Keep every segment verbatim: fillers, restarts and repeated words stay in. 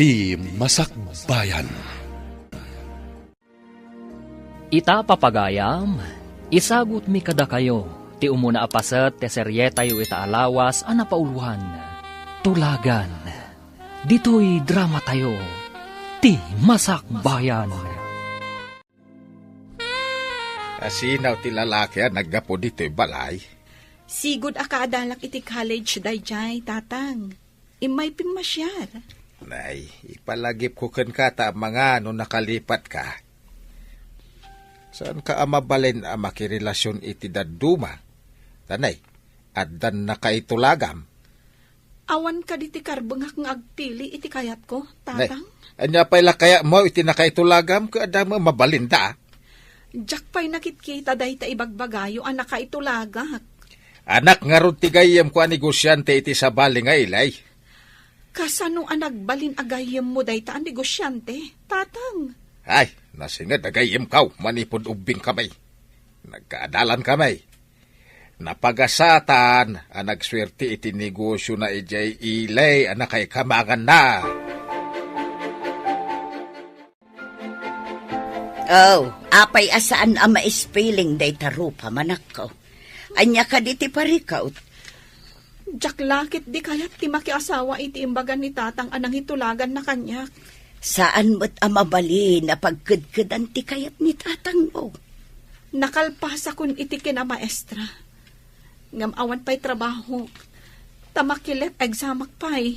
Ti Masakbayan. Ita, papagayam, isagutmi kadakayo ti umuna a paset ti serietayo ita a lawas a napauloan, Tulagan. Ditoy dramatayo, Ti Masakbayan. Asinaw ti lalaki a naggapu ditoy balay? Sigud a kaadalak iti college daydiay, Tatang. Immay pimmasiar. Nay, ipalagipko kenka ta amangan no nakalipatka. Saanka a mabalin a makirelasion iti dadduma? Tanay, addan nakaitulagam. Awan kadi ti karbengak nga agpili iti kayatko, Nay, Tatang? Ania pay la kayatmo iti nakaitulagam ket adda met mabalinda? Diak pay nakitkita dayta ibagbagayo a nakaitulagak. Anak ngarud ti gayyemko a negosiante iti sabali nga ilay. Kasano a nagbalin a gayyemmo dayta a negosiante, Tatang? Ay, nasinged a gayyemko manipud ubbingkami. Nagkaadalankami. Napagasatan a nagsuerte iti negosiona idiay ilay a nakaikamanganna. Oh, apay a saan a maispiling dayta rupam, anakko? Ania kadi ti parikut? Diak la ketdi kayat ti makiasawa iti imbaga ni Tatang a nangitulaganna kaniak. Saan met a mabalin a pagkedkedan ti kayat ni Tatangmo. Nakalpasakon iti kinamaestra. Ngem awan pay trabahok. Ta makilep examak pay.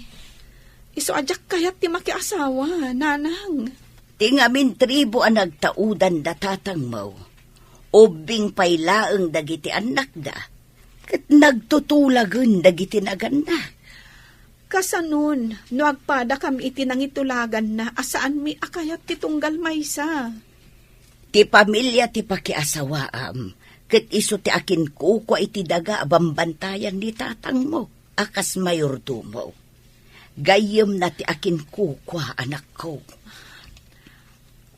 Isu a diak kayat ti makiasawa, Nanang. Ti ngamin tribu a nagtaudan da Tatangmo, ubbing pay laeng dagiti annakda, ket nagtutulagen dagiti naganna. Kasanon, no agpadakam iti nangitulaganna a saanmi a kayat ti tunggal maysa? Ti pamilia ti pakiasawaam, ket isu ti akinkukua iti daga a bambantayan ni Tatangmo a kas mayordomo. Gayyemna ti akinkukua, anakko.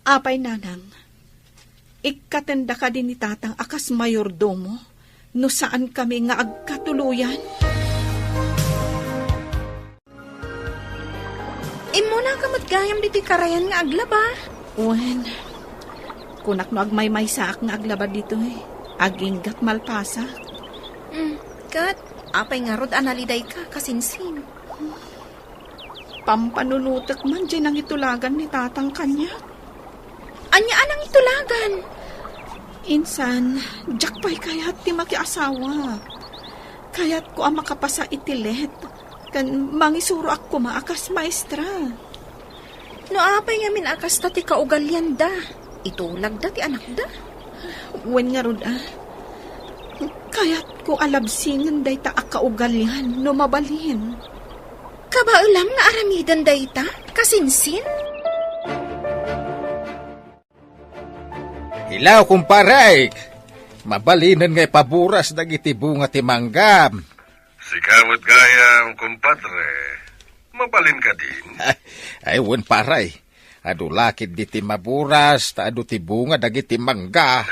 Apay, Nanang, ikkatenda kadi ni Tatang a kas mayordomo no saankami nga agkatuloyan? Immunaka met gayam ditoy karayan nga aglaba. Wen, kunak no agmaymaysaak nga aglaba ditoy, aginggat malpasak. Mm, ket apay ngarud a nalidayka, kasinsin? Pampanunotek man diay nangitulagan ni Tatang kaniak. Ania a nangitulagan? Insan, diak pay kayat ti makiasawa. Kayatko a makapasa iti let, ken mangisuroak koma a kas maestra. No apay ngamin a kasta ti kaugalianda, itulagda ti anakda. Wen ngarud a, kayatko a labsingen dayta a kaugalian no mabalin. Kabaelam nga aramiden dayta, kasinsin? Hello, kumparek! Mabalinen nga ipaburas dagiti bunga ti manggam. Sika met gayam, kumpadre. Mabalin kadin? Ay, wen, pare. Adu la ketdi ti maburas, ta adu ti bunga dagiti mangga.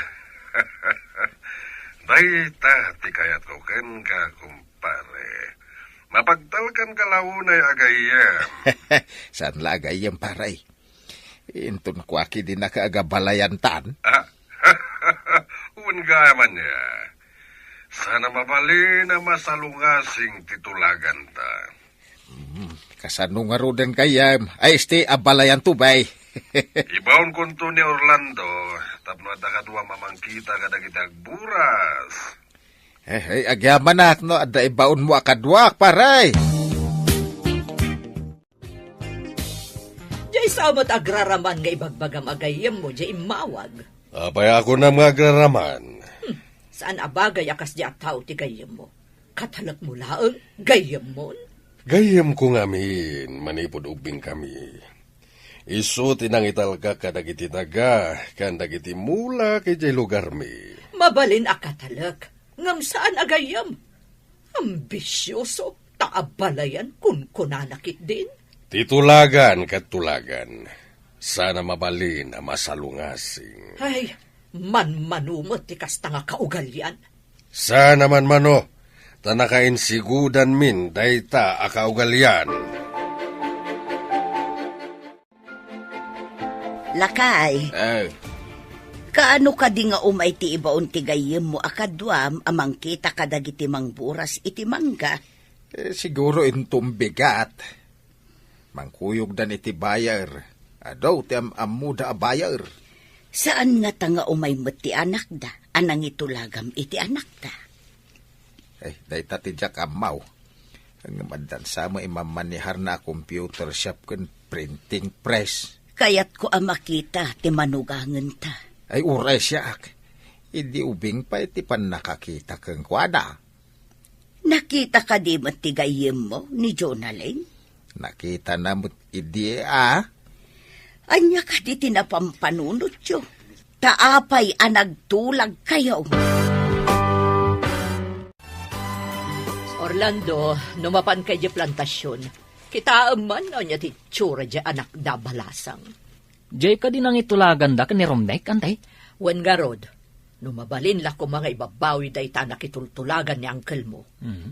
Dayta ti kayatko kenka, kumpare. Mapagtalkanka la unay a gayyem. Saan la a gayyem, pare? Inton kua ketdi naka agabalayantan. Ah, wen gayam ania. Saan a mabalin a masalungasing ti tulaganta. Hmm, kasano ngaruden gayam? Ay, isti, abalayanto, bay. Ibaonkonto ni Orlando, tapno adda kadua mamangkita kadagiti agburas. Eh, ay, agyamanak, no, adda ibaonmo a kaduak, pare. Diay sa met agraraman nga ibagbagam a gayyemmo diay immawag. Apay a kunam nga agraraman? Hmm, saan a bagay a kasdi a tao ti gayyemmo. Katalekmo laeng, gayyemmon? Gayyemko ngamin, manipud ubbingkami. Isu ti nangitalkak kadagiti daga, ken dagiti mulak idiay lugarmi. Mabalin a katalek, ngem saan a gayyem. Ambisioso, ta abalayan kunkunana ketdin. Ti tulagan ket tulagan, saan a mabalin a masalungasing. Ay, manmano met ti kasta nga kaugalian. Saan a manmano, ta nakainsigudanmin dayta a kaugalian. Lakay, Eh, kaano kadi nga umay ti ibaon ti gayyemmo a kaduam a mangkita kadagiti mangburas iti mangga? Eh, siguro inton bigat. Mangkuyogdan iti buyer. Adu ti am-ammoda a buyer. Saan ngata nga umay met ti anakda a nangitulagam iti anakda? Eh, dayta ti diak ammaw. Ngem addan sa met imammaneharna a computer shop ken printing press. Kayatko a makita ti manugangenta. Ay, uray siak. Idi ubing pay ti pannakakita kenkuana. Nakita kadi met ti gayyemmo ni Jonalyn? Nakitana met idi a. Ania kadi ti napampanunotyo? Ta apay a nagtulagkayo? Orlando, no mapanka idiay plantasion, kitaem man no ania ti itsura diay anakda a balasang. Diay kadi nangitulaganda ken ni Romnek, Antay? Wen ngarud, no mabalin la koma nga ibabawi dayta a nakitultulagan ni angkelmo. Hmm.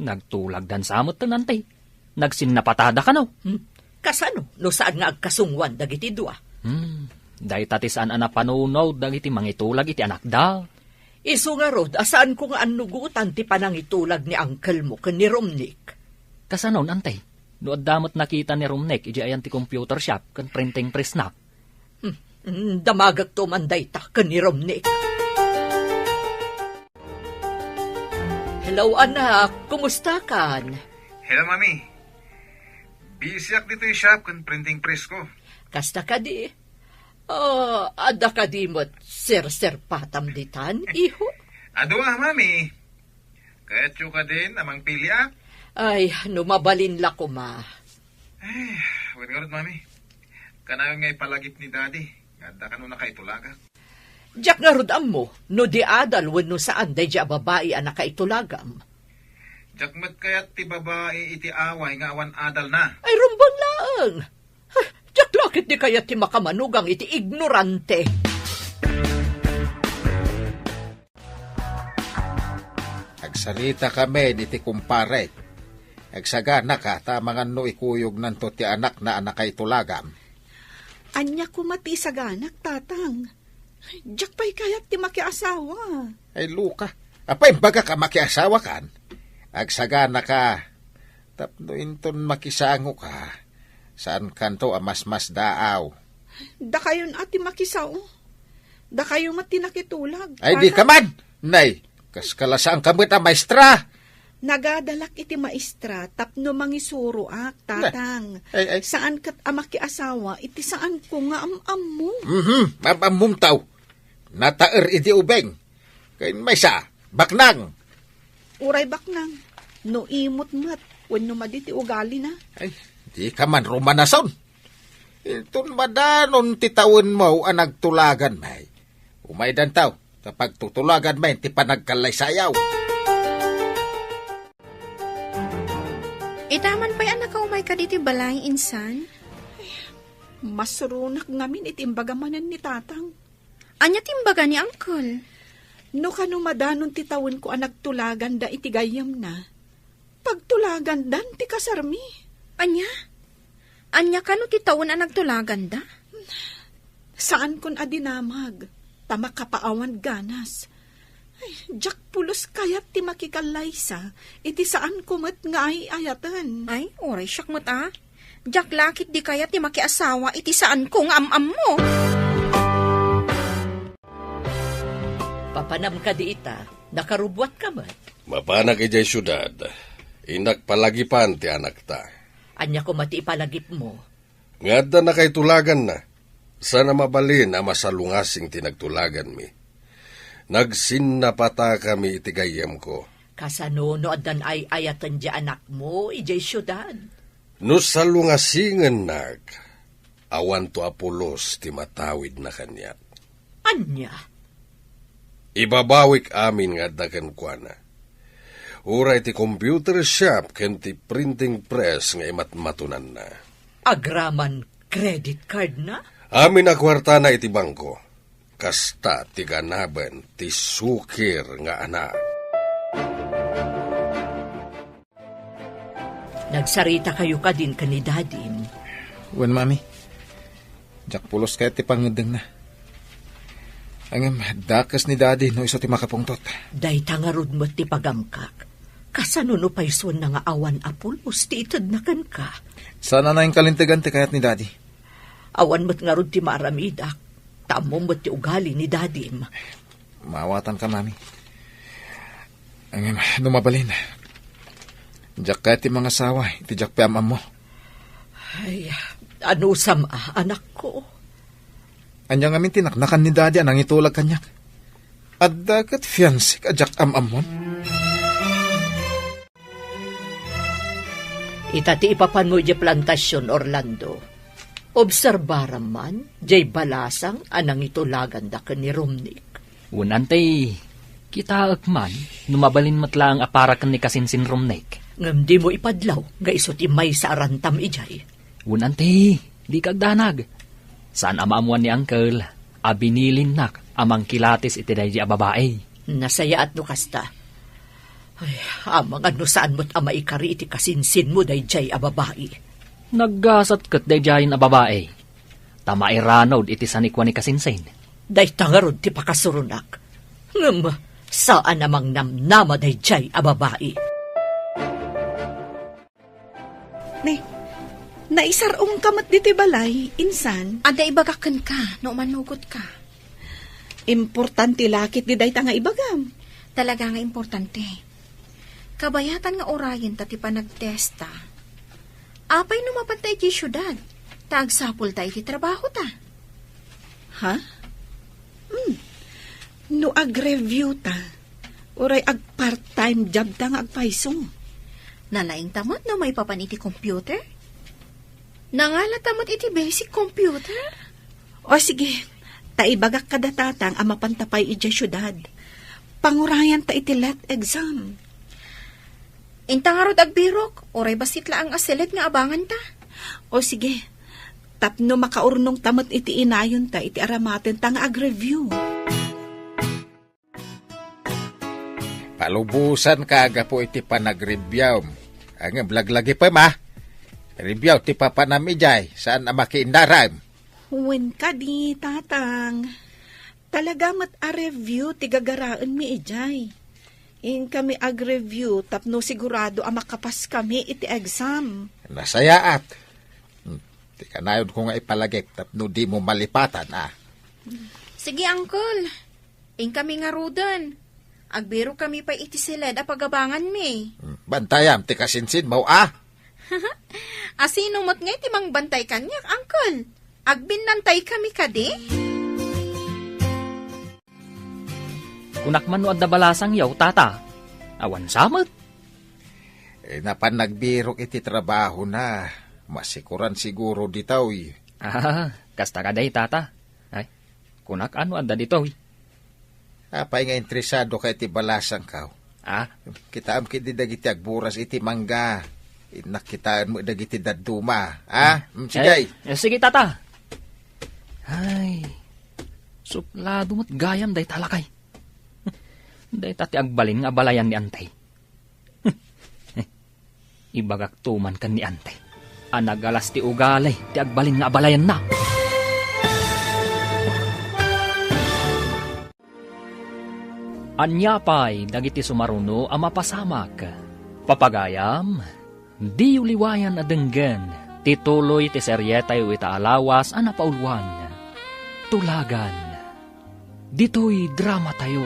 Nagtulagdan sa metten, Antay. Nagsinnapatada kano? Hmm. Kasano no saan nga agkasungoan dagiti dua? Hmm. Dayta ti saan a napanunot dagiti mangitulag iti anakda. Isu ngarud a saanko nga annugotan ti panangitulag ni angkelmo ken ni Romnek. Kasanon, Antay? No adda met nakita ni Romnek idiay ayan ti computer shop ken printing press na. Hmm, mm, damagekto man dayta ken ni Romnek. Hello, anak. Kumustakan? Hello, Mami. Busyak ditoy shop ken printing press ko. Kasta kadi? Ah, adda kadi met serserpatam ditan, iho? Adu a, Mami. Kayatyo kadin a mangpiliak? Ay, no mabalin la koma. Ay, wen ngarud, Mami. Kanayon nga ipalagip ni Daddy nga adda kano nakaitulagak. Diak ngarud ammo no di adal wenno saan daydiay a babai a nakaitulagam. Diak met kayat ti babai iti away nga awan adalna. Ay, rumbeng laeng. Huh, diak la ket di kayat ti makamanugang iti ignorante. Agsaritakami iti kumpare. Agsaganaka ta amangan no ikuyognan to ti anakna a nakaitulagam. Ania koma ti isaganak, Tatang? Diak pay kayat ti makiasawa. Ay, Luka. Apay, imbagak a makiasawakan? Agsaganaka tapno inton makisangoka, saankanto a masmasdaaw. Dakayon a ti makisao. Dakayo met ti nakitulag. Ay, di ka man! Nay, kas kalasaanka met a maestra. Nagadalak iti maestra tapno mangisuroak, Tatang. Ay, ay. Saan ket a makiasawa iti saanko nga am-ammo. Mhm, am-ammom taw. Nataer idi ubeng. Ken maysa, baknang. Uray baknang, no imot met, wenno madi ti ugalina. Ay, di ka man rumanason. Inton madanon ti tawenmo a nagtulagan, may. Umaydantaw, ta pagtutulagan may ti panagkallaysayaw. Ita man pay a nakaumay ka ditoy balay, insan? Masuronak ngamin iti imbaga manen ni Tatang. Ania ti imbaga ni Uncle? No kano madanon ti tawenko a nagtulaganda iti gayyemna, pagtulagandan ti kasarmi. Ania? Ania kano ti tawen a nagtulaganda? Saankon a dinamag, ta makapaawan ganas. Ay, diak pulos kayat ti makikallaysa iti saanko met nga ay-ayaten. Ay, uray siak met a. Diak la ket di kayat ti makiasawa iti saanko nga am-ammo. Papanam kadi ita, nakarubuatka met. Mapanak idiay siudad, innak palagipan ti anakta. Ania koma ti ipalagipmo? Nga adda nakaitulaganna, saan a mabalin a masalungasing ti nagtulaganmi. Nagsinnapatakami iti gayyemko. Kasano no addan ay-ayaten ti anakmo idiay siudad? No salungasingennak, awanto a pulos ti matawidna kaniak. Ania? Ibabawik amin nga adda kenkuana. Uray ti computer shop ken ti printing press nga imatmatonanna. Agraman credit card na? Amin a kuartana iti bangko. Kasta ti ganaben ti sukir nga anak. Nagsaritakayo kadin ken ni Dadim? Wen, Mami. Diak pulos kayat ti pangngeddengna. Ngem dakes ni Daddy no isu ti makapungtot. Dayta ngarud met ti pagamkak. Kasano no paysuenna nga awan a pulos ti itedna kenka? Saan a nainkalintegan ti kayat ni Daddy. Awan met ngarud ti maaramidak. Ta ammom met ti ugali ni Dadim. Maawatanka, Mami. Ngem, no mabalin, diak kayat ti mangasawa iti diak pay am-ammo. Ay, anusam a, anakko? Ania ngamin ti naknakan ni Daddy a nangitulag kaniak? Adda ket fiancék a diak am-ammon? Ita ti ipapanmo idiay plantasion, Orlando. Obserbaram man, diay balasang a nangitulaganda ken ni Romnick. Wen, anti, kitaek man, no mabalin met laeng a para ken ni kasinsin Romnick. Ngem dimo ipadlaw nga isu ti maysa a rantam idiay. Wen, anti, dika agdanag. Saan a maammoan ni Uncle a binilinnak a mangkilatis iti daydiay a babai. Nasayaat no kasta. Ay, amangan no saan met a maikari iti kasinsinmo daydiay a babai. Naggasat ket daydiayen a babai. Ta mairanod iti sanikua ni kasinsin. Dayta ngarud ti pakasuronak. Ngem, saan a mangnamnama daydiay a babai. Ne, naisar-ongka met ditoy balay, insan? Adda ibagak kenka, no umanugotka. Importante la ketdi dayta nga ibagam. Talaga nga importante. Kabayatan nga urayenta ti panagtesta. Apay no mapanta iti siudad, ta agsapulta iti trabahota? Ha? Hmm. No agreviewta, uray ag-part-time jobta nga agpayso. Nalaingta met no maipapan iti computer? Nangalata met iti basic computer? O sige, ta ibagak kada tatang a mapanta pay idiay siudad. Pangurayanta iti let exam. Inta ngarud agbirok, uray bassit laeng a siled nga abanganta. O sige, tapno makaurnongta met iti inayonta iti aramatenta nga agreview. Palubosanka gapu iti panagreviewm. Ngem laglagipem, a. Review ti papanam idiay, saan a makiinnaram. Wen kadi, Tatang. Talaga met a review ti gagaraenmi idiay. Inkami agreview tapno sigurado a makapaskami iti exam. Nasayaat. Hmm, ti kanayonko nga ipalagip tapno dimo malipatan, a. Sige, Uncle. Inkami ngaruden. Agbirokami pay iti siled a pagabanganmi. Hmm, bantayam ti kasinsinmo, a. Asino met ngay ti mangbantay kaniak, Uncle? Agbinnantaykami kadi? Kunak man no adda balasangyo, Tata. Awan sa met. Eh, napan nagbirok iti trabahona. Masikuran siguro ditoy. Ah, kasta kadi, Tata. Ay, kunak no adda ditoy. Apay nga interesadoka iti balasangko? Ah? Kitaem ketdi dagiti agburas iti mangga. Innak kitaen met dagiti dadduma. Ah? Mm, sige. Eh, eh, sige, Tata. Ay, suplado met gayam dayta lakay. Dayta ti agbalin nga abalayan ni Antay. Ibagakto man ken ni Ante a nagalas ti ugali ti agbalin nga abalayanna. Ania pay dagiti sumaruno a mapasamak? Papagayam, diyo liwayan a denggen ti tuloy ti serietayo ita a lawas a napauluan. Tulagan. Ditoy dramatayo,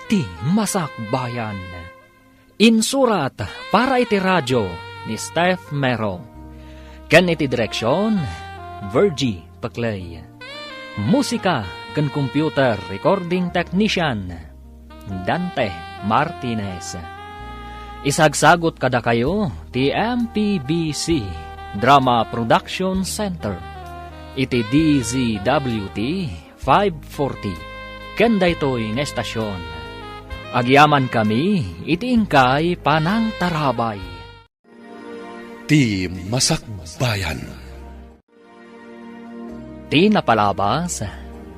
Ti Masakbayan. Insurat para iti radio ni Steph Mero. Ken iti direksion, Virgie Peclay. Musika ken computer recording technician, Dante Martinez. Isagsagut kadakayo ti M P B C Drama Production Center iti D Z W T five forty. Ken daytoy nga estasion, agyamankami iti inkay panangtarabay. Ti Masakbayan. Ti napalabas,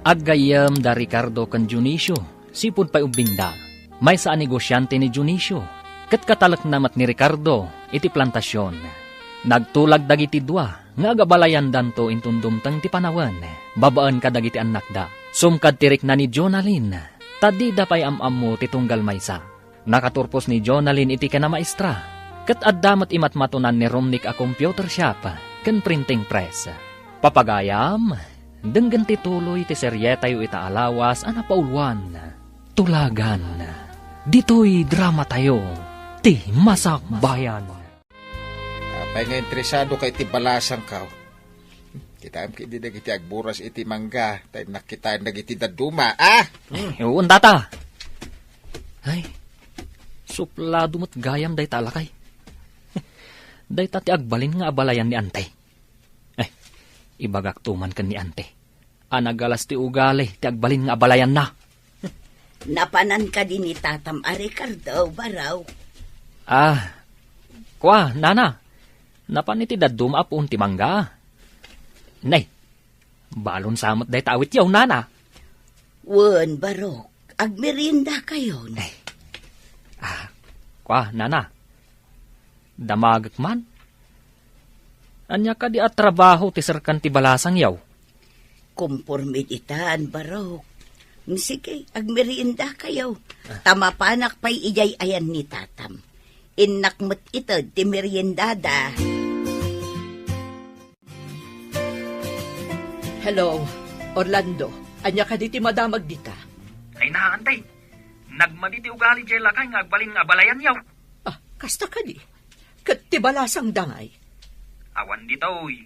aggayyem da Ricardo ken Dionisio sipud pay ubbingda. Maysa a negosiante ni Dionisio, ket katalekna met ni Ricardo iti plantasion. Nagtulag dagiti dua nga agabalayandanto inton dumteng ti panawen, babaen kadagiti annakda. Sumkad ti rikna ni Jonalyn, ta dida pay am-ammo ti tunggal maysa. Nakaturpos ni Jonalyn iti kinamaestra, ket adda met imatmatonan ni Romnick a computer shop ken printing press. Papagayam, denggen ti tuloy ti serietayo ita a lawas a napauluan, Tulagan. Ditoy dramatayo, ti Masakbayan. Apay nga interesado ka iti balasangko? Kitaem ketdi dagiti agburas iti mangga, ta innak kitaen dagiti dadduma, ah? Ay, wen, tata. Ay, suplado met gayam dayta a lakay. Dayta ti agbalin nga abalayan ni Ante. Ay, ibagakto man ken ni Ante a nagalas ti ugali ti agbalin nga abalayanna. Napanan kadi ni tatam a Ricardo, Barok? Ah, kua, nana. Napan iti dadduma a puon ti mangga. Nay, balon sa met dayta awityo, nana. Wen, Barok, agmeriendakayon. Ay. Ah, kua, nana. Damagek man. Ania kadi a trabaho ti serkan ti balasangyo? Komporme ditan, Barok. Sige, agmeriendakayo. Ta mapanak pay idiay ayan ni tatam. Innak met ited ti meriendada. Hello, Orlando. Ania kadi ti madamag dita? Ay, naan, tay. Nagmadi ti ugali diay lakay nga agbalin nga abalayanyo. Ah, kasta kadi. Ket ti balasangda ngay? Awan ditoy.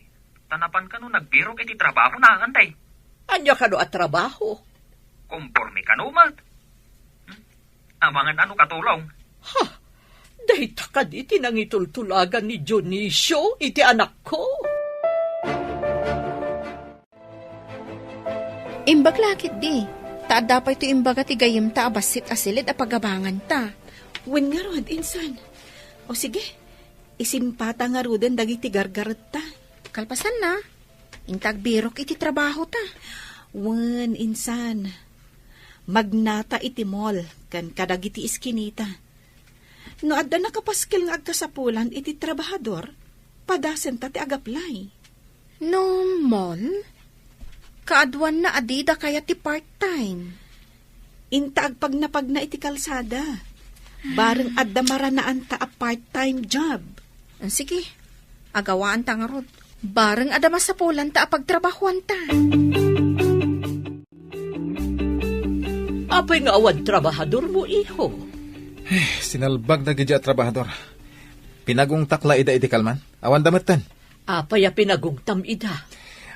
Ta napan kano nagbirok iti trabahona, Ante. Ania kano a trabaho? Komporme kano met. Hmm? Amangan ano katulong? Ha? Dayta kadi ti nangitultulagan ni Dionisio iti anakko? Imbag la ketdi, ta adda pay ti imbaga ti gayyemta a bassit a siled a pagabanganta. Wen ngarud, insan. O sige, isimpata ngaruden dagiti gargaretta. Kalpasanna, inta agbirok iti trabahota. Wen, insan. Magnata iti mall ken kadagiti iskinita. No adda nakapaskil nga agkasapulan iti trabahador, padasenta ti agaplay. No mall, kaaduanna a dida kayat ti part-time. Inta agpagnapagna iti kalsada. Bareng adda maranaanta a part-time job. Ah, sige, agawaanta ngarud. Bareng adda masapulanta a pagtrabahuanta. Apay nga awan trabahadormo, iho? Eh, sinalbag dagiti a trabahador. Pinagungtak la ida iti kalman. Awan da metten. Apay a pinagungtam ida?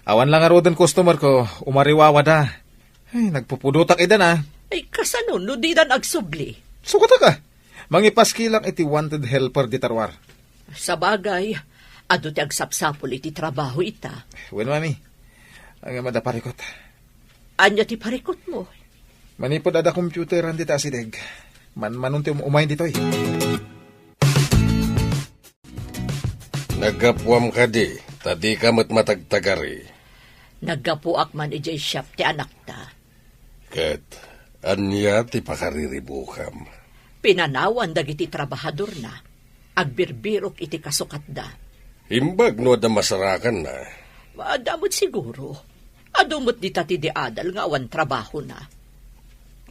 Awan la ngaruden customer ko, umariwawada. Ay, nagpupudotak ida na. Ay, kasano no didan agsubli? Sukatak a. Mangipaskilak iti wanted helper dita ruar. Sabagay, adu ti agsapsapul iti trabaho ita. Wen, mami. Ang mada parikot. Anya ti parikot mo? Manipod ada computeran dita asideg. Manmanon ti um-, umay ditoy. Naggapuam kadi, ta dika met matagtagari. Naggapuak man idiay shop ti anakta. Ket ania ti pakariribukam? Pinanawan dagiti trabahadorna. Agbirbirok iti kasukatda. Imbag no adda masarakanna. Adda met siguro. Adu met dita ti di adal nga awan trabahona.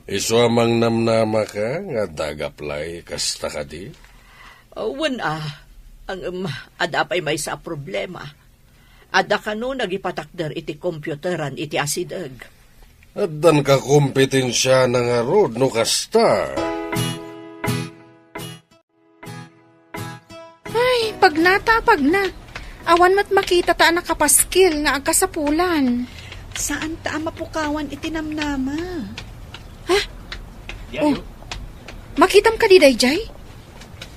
Isu a mangnamnamaka nga adda agaplay kasta kadi? Wen a, ngem adda pay maysa a problema. Adda kano nagipatakder iti computeran iti asideg. Addan kakompetensiana ngarud no kasta. Ay, pagna ta, pagna. Awan met makita ta a nakapaskil nga agkasapulan. Saan ta a mapukawan iti namnama. Ha? Oh, makitam kadi daydiay?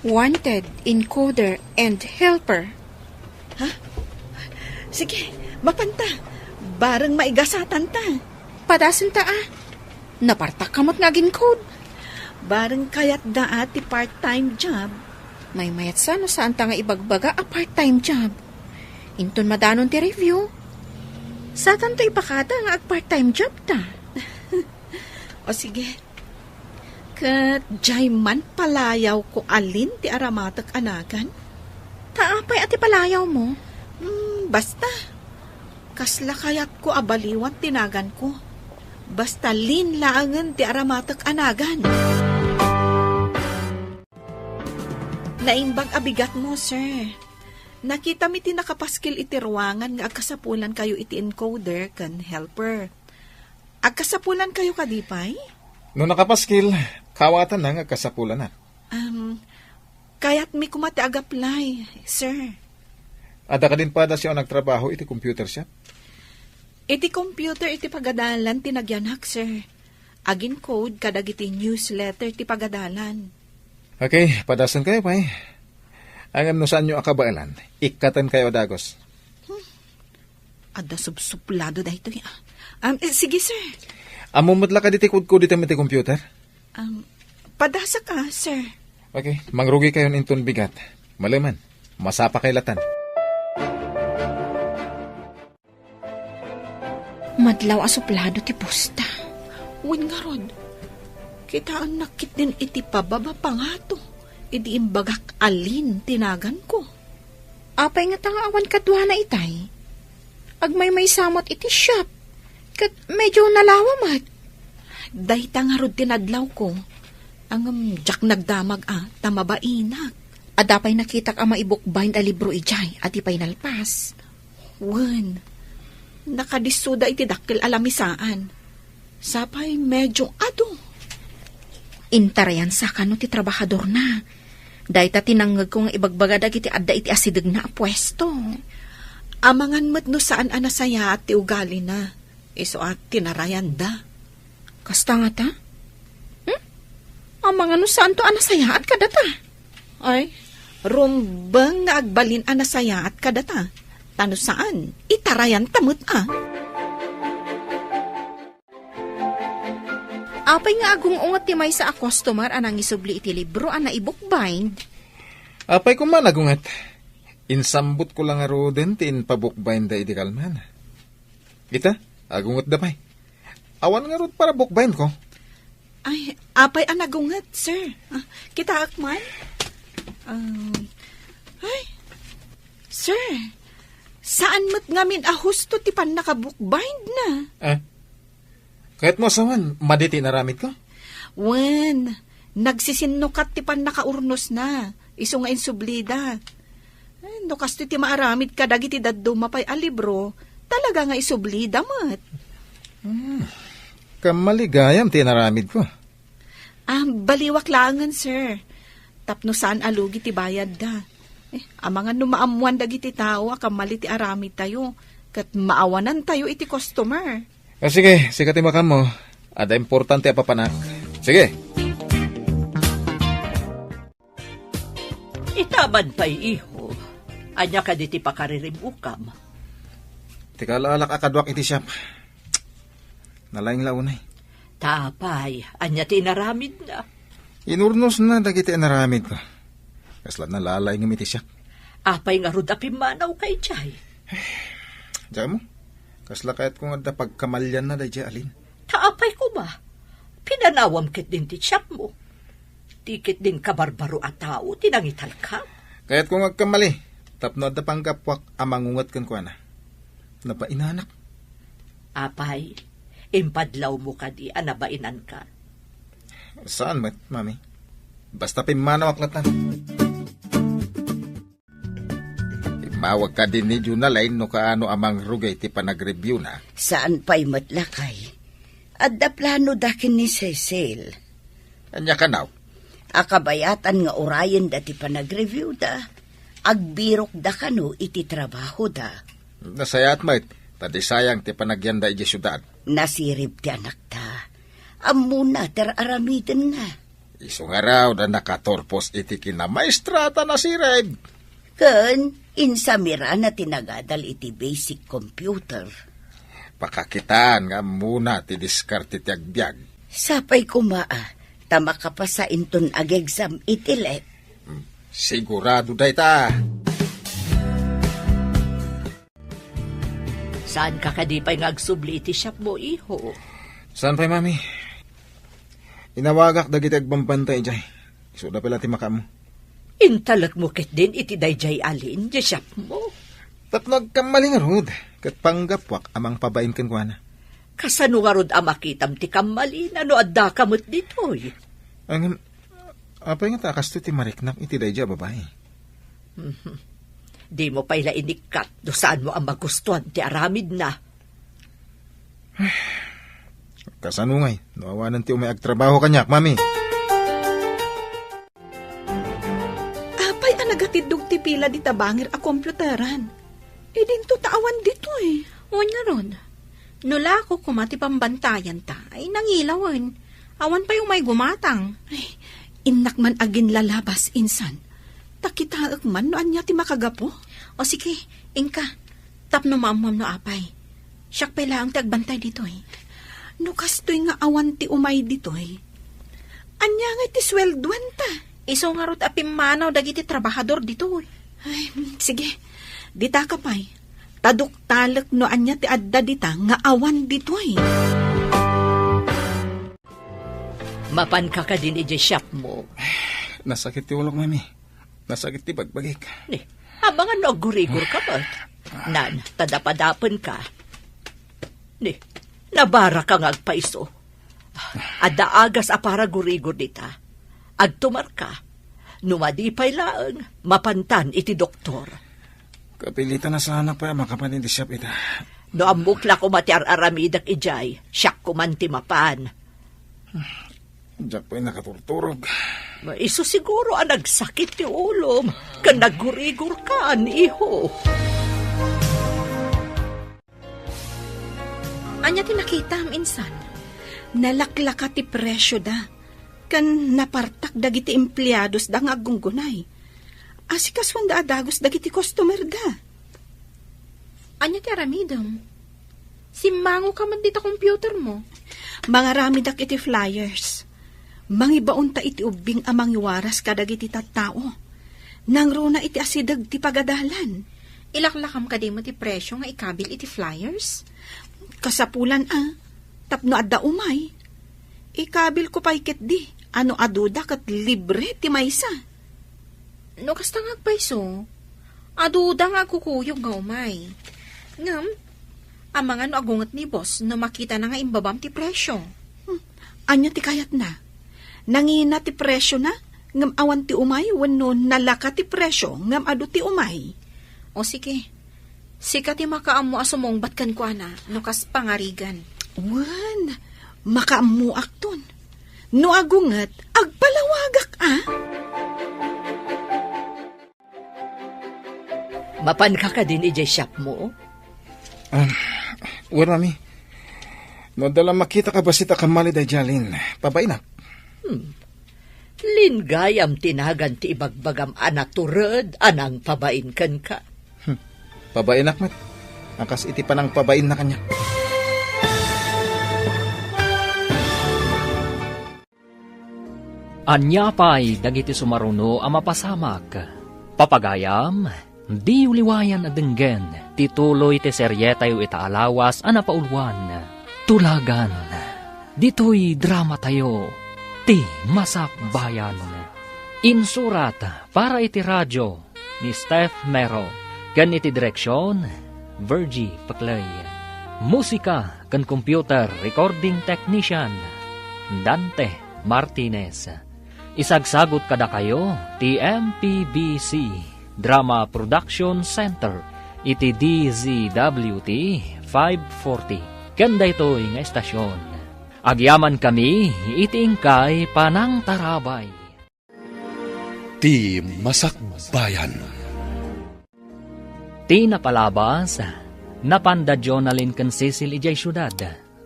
Wanted, encoder, and helper. Ha? Sige, mapanta. Bareng maigasatan ta. Padasen ta, a. Napartak ka met nga aginkod. Bareng kayat da a ti part-time job. Maymayat sa no saan ta nga ibagbaga a part-time job. Inton madanon ti review, satan to ipakada nga ag-part-time job ta. O sige. Ket diay man palayaw ko alin ti aramatek a nagan? Ta apay a ti palayaw mo? Hmm, Basta, kasla kayatko a baliwan ti naganko. Basta Lynn laengen ti aramatek a nagan. Naimbag a bigatmo, sir. Nakitam iti nakapaskil iti ruangan nga agkasapulankayo iti encoder ken helper. Agkasapulankayo kadi pay? No nakapaskil, kawatanna nga agkasapulanak. Um, kayatmi koma ti agaplay, sir. Adda kadin padasyo a nagtrabaho iti computer shop? Iti computer iti pagadalan ti nagyanak, sir. Agin-code kadagiti newsletter ti pagadalan. Okay, padasenkayo pay. Ngem no saanyo a kabaelan, ikkatenkayo a dagus. Adda subsuplado daytoy, ah. Um, eh, sige, sir. Ammom met la kadi ti kodkoditem iti computer? Um, padasaka, sir. Okay, mangrugikayon inton bigat. Malemen, masapakay latan. Madlaw a suplado ti pusta. Wen ngarud, kitaennak ketdin iti pababa pangato idi imbagak a Lynn ti naganko. Apay ngata nga awan kaduana itay? Agmaymaysa met iti shop, ket medyo nalawa met. Dayta ngarud ti nadlawko, ngem diak nagdamag a ta mabainak. Adda pay nakitak a maibukbind a libro idiay, adi pay nalpas. Wen, nakadissoda iti dakkel a lamisaan. Sapay medyo adu. Intarayansa kano ti trabahadorna. Dayta ti nangngegko nga ibagbaga dagiti adda iti asidegna a puesto. Amangan met no saan a nasayaat ti ugalina, isu a tinarayanda. Kasta ngata? Hmm? Amangan no saanto a nasayaat kadata? Ay, rumbeng nga agbalin a nasayaat kadata. Ta no saan, itarayanta met a. Apay nga agung-unget ti maysa a customer a nangisubli iti libro a naibukbind? Apay koma nagunget. Insambotko la ngaruden ti impabookbindda idi kalman. Ita, agungetda pay. Awan ngarud para bookbindko. Ay, apay a nagunget, sir? Ah, kitaak man? Um, ay, sir, saan met ngamin a husto ti pannakabookbindna? Ah, kayatmo a sawen, madi ti inaramidko? Wen, nagsisinnukat ti pannakaurnosna, isu nga insublida. Eh, no kastoy ti maaramid kadagiti dadduma pay a libro, talaga nga isublida met. Hmm. Kammali gayam ti inaramidko. Ah, baliwak laengen, sir. Tapno saan a lugi ti bayadda. Eh, amangan no maammoan dagiti tao a kammali ti aramidtayo, ket maawanantayo iti customer. Ah, sige, sika ti makaammo. Adda importante a papanak. Sige. Itaman pay, iho. Ania kadi ti pakariribukam? Ti kaalaalak a kaduak iti siap. Nalaing la unay. Ta apay, ania ti inaramidna? Inurnosna dagiti inaramidko. Kasla nalalaingem iti siak. Apay ngarud a pimmanawka idiay? Diak ammo, kasla kayatko nga adda pagkamalianna daydiay a Lynn. Ta apay koma, pinanawam ketdin ti siapmo. Ti ketdin kabarbaro a tao ti nangitalka. Kayatko nga agkammali, tapno adda panggapuak a mangunget kenkuana. Nabainanak. Apay, impadlawmo kadi a nabainanka? Saan met, Mami. Basta pimmanawak latan. Immawag kadi ni Jonalyn no kaano a mangrugay ti panagreviewna. Saan pay met, lakay. Adda planoda ken ni Cecil. Ania kano? A kabayatan nga urayenda ti panagreviewda, agbirokda kano iti trabahoda. Nasayaat met, ta di sayang ti panagyanda idiay siudad. Nasirib ti anakta. Ammona ti ar-aramidenna. Isu ngarud a nakaturpos iti kinamaestra ta nasirib. Ken insamirana ti nagadal iti basic computer. Pakakitaan nga ammona ti diskarte ti agbiag. Sapay koma a, ta makapasa inton ag-exam iti let. Hmm, sigurado dayta. Saanka kadi pay nga agsubli iti siapmo, iho? Saan pay, Mami? Inawagak dagiti agbambantay idiay. Isuda pay la ti makaammo. Intalekmo ketdin iti daydiay a Lynn, diay siapmo? Tapno agkammali ngarud, ket panggapuak a mangpabain kenkuana. Kasano ngarud a makitam ti kammalina no addaka met ditoy? Ngem, apay ngata a kastoy ti mariknak iti daydiay a babai? Mhm. Dimo pay la inikkat no saanmo a magustuan ti aramidna. Kasano ngay, no awanen ti umay agtrabaho kaniak, Mami? Apay a nagatiddog ti pila dita bangir a komputaran? Idinto ta awan ditoy. Wen ngarud, no lako koma ti pambantayanta, ay nangilawen. Awan pay umay gumatang. Ay, innak man aginlalabas, insan. Ta kitaek man no ania ti makagapu. O sige, inka. Tapno maammuam no apay. Siak pay laeng ti agbantay ditoy. No kastoy nga awan ti umay ditoy, ania ngay ti sueldoanta? Isu ngarud a pimmanaw dagiti trabahador ditoy. Ay, sige. Ditaka pay. Ta duktalek no ania ti adda dita nga awan ditoy. Mapanka kadin idiay shopmo? Nasakit ti ulok, Mami. Nasakit ti bagbagik. Ni, amangan no aggurigor ka met. Nan, ta dapadapen ka. Ni, nabara ka nga agpaiso. Adda agas a para gurigor dita. Agtumar ka. No madi pay laeng, mapantan iti doktor. Kapilitan a saanak pay a makapan iti shop ita. No ammok la koma ti ar-aramidek idiay, siak koman ti mapan. Diak pay nakaturturog. Isu siguro a nagsakit ti ulom, ken naggurigor ka, iho. Ania ti nakitam, insan? Nalaklaka ti presioda, ken napartak dagiti empleadosda nga aggunggunay. Asikasuanda a dagus dagiti customerda. Ania ti aramidem? Simmango ka met dita computermo. Mangaramidak iti flyers. Mangibaonta iti ubbing a mangiwaras kadagiti tattao. Nangruna iti asideg ti pagadalan. Ilaklakam kadi met ti presio nga ikabil iti flyers? Kasapulan a, tapno adda umay. Ikabilko pay ketdi, a no aduda ket libre ti maysa. No kasta nga agpayso, aduda nga agkukuyog nga umay. Ngem, amangan no agunget ni boss no makitana nga imbabam ti presio. Hmm, ania ti kayatna? Nangina ti presiona, ngem awan ti umay wenno nalaka ti presio, ngem adu ti umay? O sige, sika ti makaammo a sumungbat kenkuana no kas pangarigan. Wen, makaammoakton. No agunget, agpalawagak a. Mapanka kadin idiay shopmo? Ah, wen, Mami. No adda la makita a bassit a kammali daydiay Lin, pabainak. Hmm. Lin gayam ti nagan ti ibagbagam a natured a nangpabain kenka. Hmm. Pabainak met. A kas iti panangpabainna kaniak. Ania pay dagiti sumaruno a mapasamak? Papagayam, diyo liwayan a denggen ti tuloy ti serietayo ita a lawas a napauluan, Tulagan. Ditoy dramatayo, Ti Masakbayan. Insurat para iti radio, ni Steph Mero, ken iti direksion, Virgie Peclay. Musika ken computer recording technician, Dante Martinez. Isagsagut kadakayo ti M P B C Drama Production Center iti D Z W T five forty. Ken daytoy nga estasion, agyamankami iti inkay panangtarabay. Ti Masakbayan. Ti napalabas, napanda Jonalyn ken Cecil idiay siudad,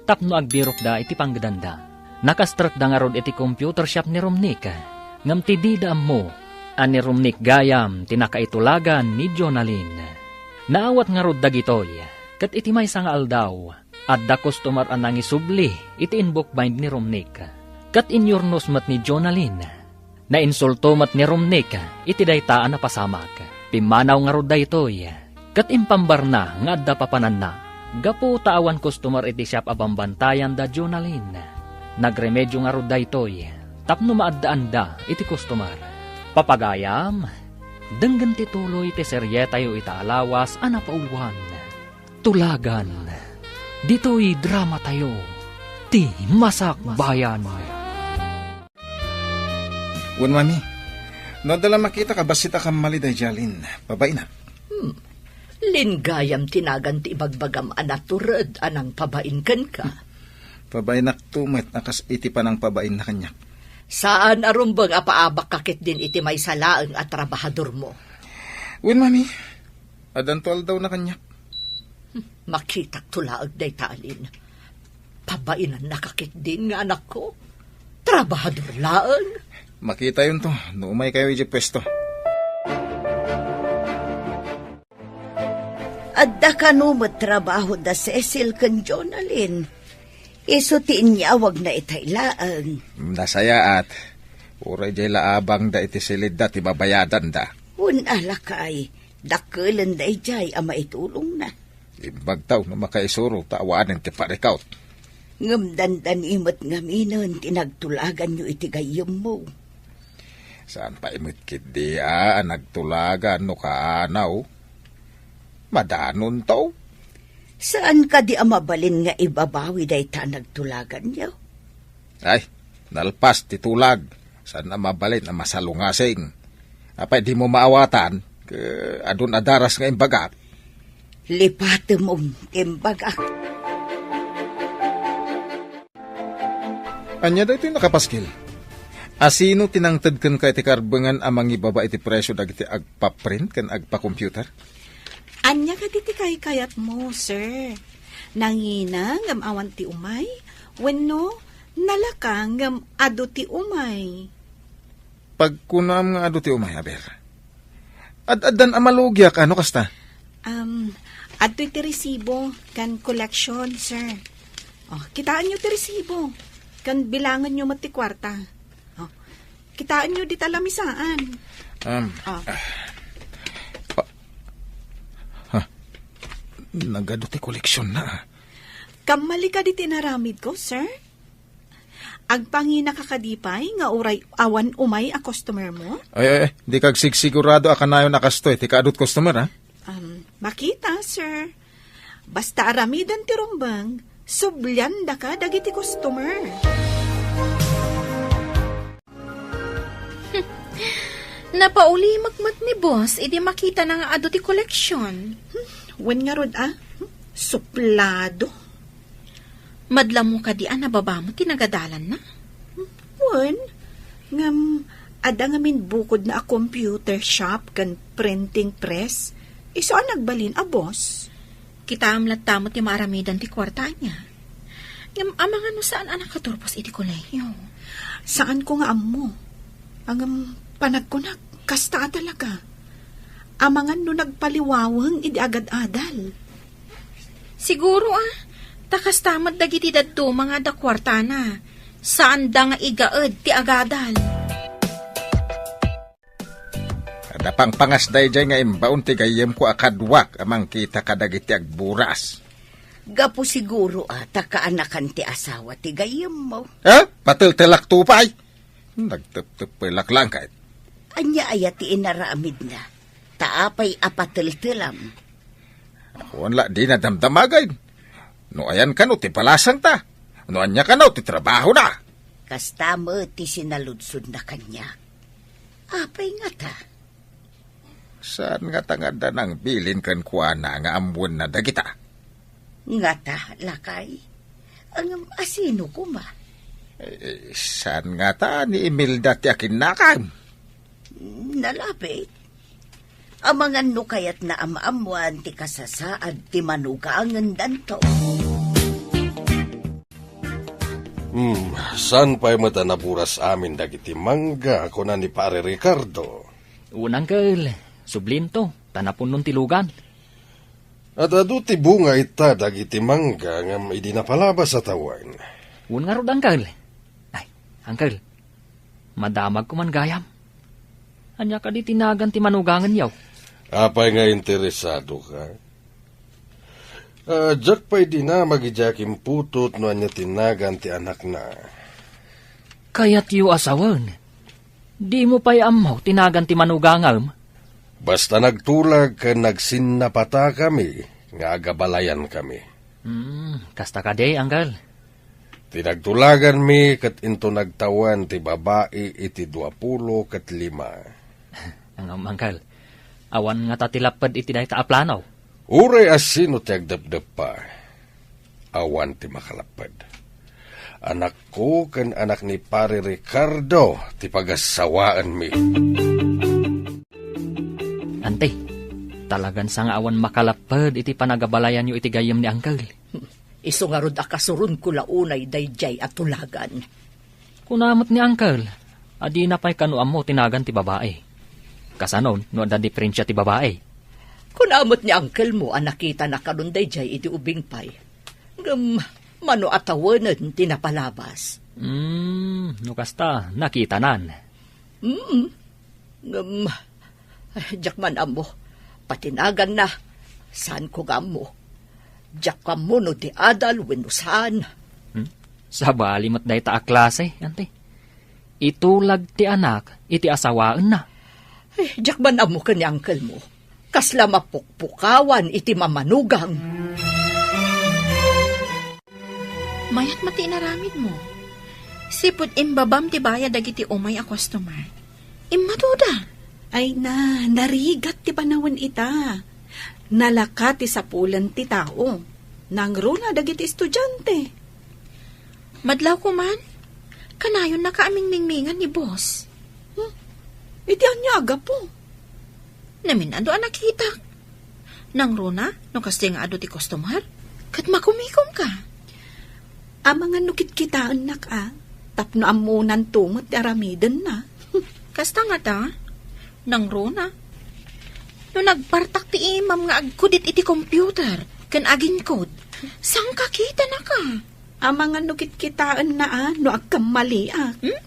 tapno agbirokda iti panggedanda. Nakastrekda ngarud iti computer shop ni Romnick, ngem ti dida ammo a ni Romnick gayam ti nakaitulagan ni Jonalyn. Naawat ngarud dagitoy, ket iti maysa nga aldaw, adda customer a nangisubli iti inbookbind ni Romnick, ket inyurnos met ni Jonalyn. Nainsulto met ni Romnick iti dayta a napasamak. Pimmanaw ngarud daytoy, ket impambarna nga adda papananna. Gapu ta awan customer iti shop a bambantayan da Jonalyn, nagremedio ngarud daytoy tapno maaddaanda iti customer. Papagayam, Denggen ti tuloy ti serietayo ita a lawas a napauluan, Tulagan. Ditoy dramatayo, ti Masakbayan. Wen, Mami, no adda la makita ka bassit a kammali daydiay Alin, pabainak. Hmm. Linggayam ti nagan ti ibagbagam a natured a nangpabain kenka. Pabainakto met a kas iti panangpabainna kaniak. Saan a rumbeng a paabakka ketdin iti maysa laeng a trabahadormo. Wen, Mami, addanto aldawna kaniak. Hmm, makitakto laeng dayta Alin. Pabainannaka ketdin nga anakko. Trabahador laeng. Makitayonto no umaykayo idiay puesto. Adda kano met trabaho da Cecil ken Jonalyn. Isu ti inyawagna itay laeng. Nasayaat. Uray diay la abangda iti silidda ti babayadanda. Wen a, lakay, dakkelenda idiay a maitulongna. Imbagtaw no makaisuro ta awanen ti parikaw. Ngem dandani met ngaminen ti nagtulaganyo iti gayyemmo. Saan pay met ketdi a nagtulagan no kaanaw? Madanonto. Saan kadi a mabalin nga ibabawi dayta a nagtulaganyo? Ay, nalpas ti tulag. Saan a mabalin a masalungasing. Apay dimo maawatan, ke adun a daras nga imbagak? Lipatemon ti imbagak. Ania daytoy nakapaskil? Asino ti nangted kenka iti karbengan a mangibaba iti presio dagiti agpaprint ken agpa-computer? Ania kadi ti kaykayatmo, sir? Nangina ngem awan ti umay? Wenno nalaka ngem adu ti umay? Pagkunaam nga adu ti umay, aber. Ad-addan a malugiak, ano kasta? Um, adtoy ti resibo ken collection, sir. Oh, kitaenyo ti resibo, ken bilangenyo met ti kuarta. Oh, kitaenyo dita lamisaan. Um, Oh. ah, pa-, ha, nagadu ti koleksionna, ah. Kammali kadi ti inaramidko, sir? Agpanginaka kadi pay nga uray awan umay a customer mo? Ay, ay, ay, dika agsigsigurado a kanayon a kastoy ti kaadut customer, ha? Um, makita, sir. Basta aramiden ti rumbeng, subliandaka dagiti customer. Napaulimek met ni boss idi makitana nga adu ti koleksyon. Hmm, wen ngarud a? Hmm, suplado. Madlamo kadi a nababa met ti nagadalanna? Hmm, wen, ngem adda ngamin bukodna a computer shop ken printing press. Isu a nagbalin a boss. Kitaem latta met ti maaramidan ti kuarta ania. Ngem amangan no saan a nakaturpos iti kolehiyo. Saanko nga ammo. Ngem panagkunak, kasta a talaga. Amangan no nagpaliwaweng idi agad-adal. Siguro, ah, ta kasta met dagiti dadduma nga adda kuartana. Saanda nga igaed ti agadal. Adda pangpangas daydiay nga imbaon ti gayyemko a kaduak a mangkita kadagiti agburas. Gapu siguro a ta kaanakan ti asawa ti gayyemmo. Eh? Pateltelakto pay? Nagteptepelak lang kay. Ania aya ti inaramidna? Ta apay a pateltelam? Awan la dina damdamagay. No ayan kano ti balasangta? No ania kano ti trabahona? Kasta met ti sinaludsodna kaniak. Apay ngata? Saan ngata nga adda nangbilin kenkuana nga ammoenna dagita? Ngata, lakay? Ngem asino koma? Eh, saan ngata ni Imelda ti akinnakam? Nalabit. Amangan no kayatna a maammoan ti kasasaad ti manugangendanto. Hmm, saan pay met a naburas amin dagiti mangga, kuna ni Pare Ricardo? Wen, Uncle, sublinto, ta napunnon ti lugan. Ad-adu ti bunga ita dagiti mangga ngem idi napalabas a tawen. Wen ngarud, Uncle. Ay, Uncle, madamagko man gayam. Ania kadi ti nagan ti manugangenyo? Apay nga interesado ka? Ah, diak pay dinamag idiay akimputot no ania ti nagan ti anakna. Kayatyo a sawen, dimo pay ammo ti nagan ti manugangem? Basta nagtulag ken nagsinnapatakami nga agabalayankami. Hmm, kasta kadi, Uncle? Ti nagtulaganmi ket into nagtawen ti babai iti duapulo ket lima. Ngem, Uncle, awan ngata ti lapped iti dayta a plano? Uray a sino ti agdepdeppa, awan ti makalapped. Anakko ken anak ni Pare Ricardo ti pagassawaenmi. Ante, talagan sa nga awan makalapped iti panagabalayanyo iti gayyem ni Uncle. Isu ngarud a kasuronko la unay daydiay a tulagan. Kuna met ni Uncle a dina pay kano ammo ti nagan ti babai. Kasano no adda diferensia ti babai? Kuna met ni uncle mo a nakitana kanon daydiay idi ubing pay. Ngem mano a tawenen ti napalabas? Hmm, no kasta, nakitanan. Mm. Ngem, ay, diak man ammo. Pati naganna, saanko nga ammo. Diak ammo no di adal wenno saan. Hmm? Sabali met dayta a klase, Ante. Itulag ti anak iti asawaenna. Ay, diak man ammo ken ni uncle mo. Kasla mapukpukawan iti mamanugang. Mayat met ti inaramidmo. Sipud imbabam ti bayad dagiti umay a customer. Immaduda. Ay na, narigat ti panawen ita. Nalaka ti sapulen ti tao. Nangruna dagiti estudiante. Madlawko man. Kanayonnaka a mingmingmingan ni boss. Hmm? Iti ania a gapu? Namin-adu a nakitak. Nangruna, no kasta nga adu ti customer, ket makumikomka. Amangan no kitkitaennak a, tapno ammonanto met ti aramidenna. Kasta ngata, nangruna. No nagpartak ti imam nga agkudit iti computer, ken aginkod, saan ka kitanaka? Amangan no kitkitaenna a no agkammaliak. Hmm?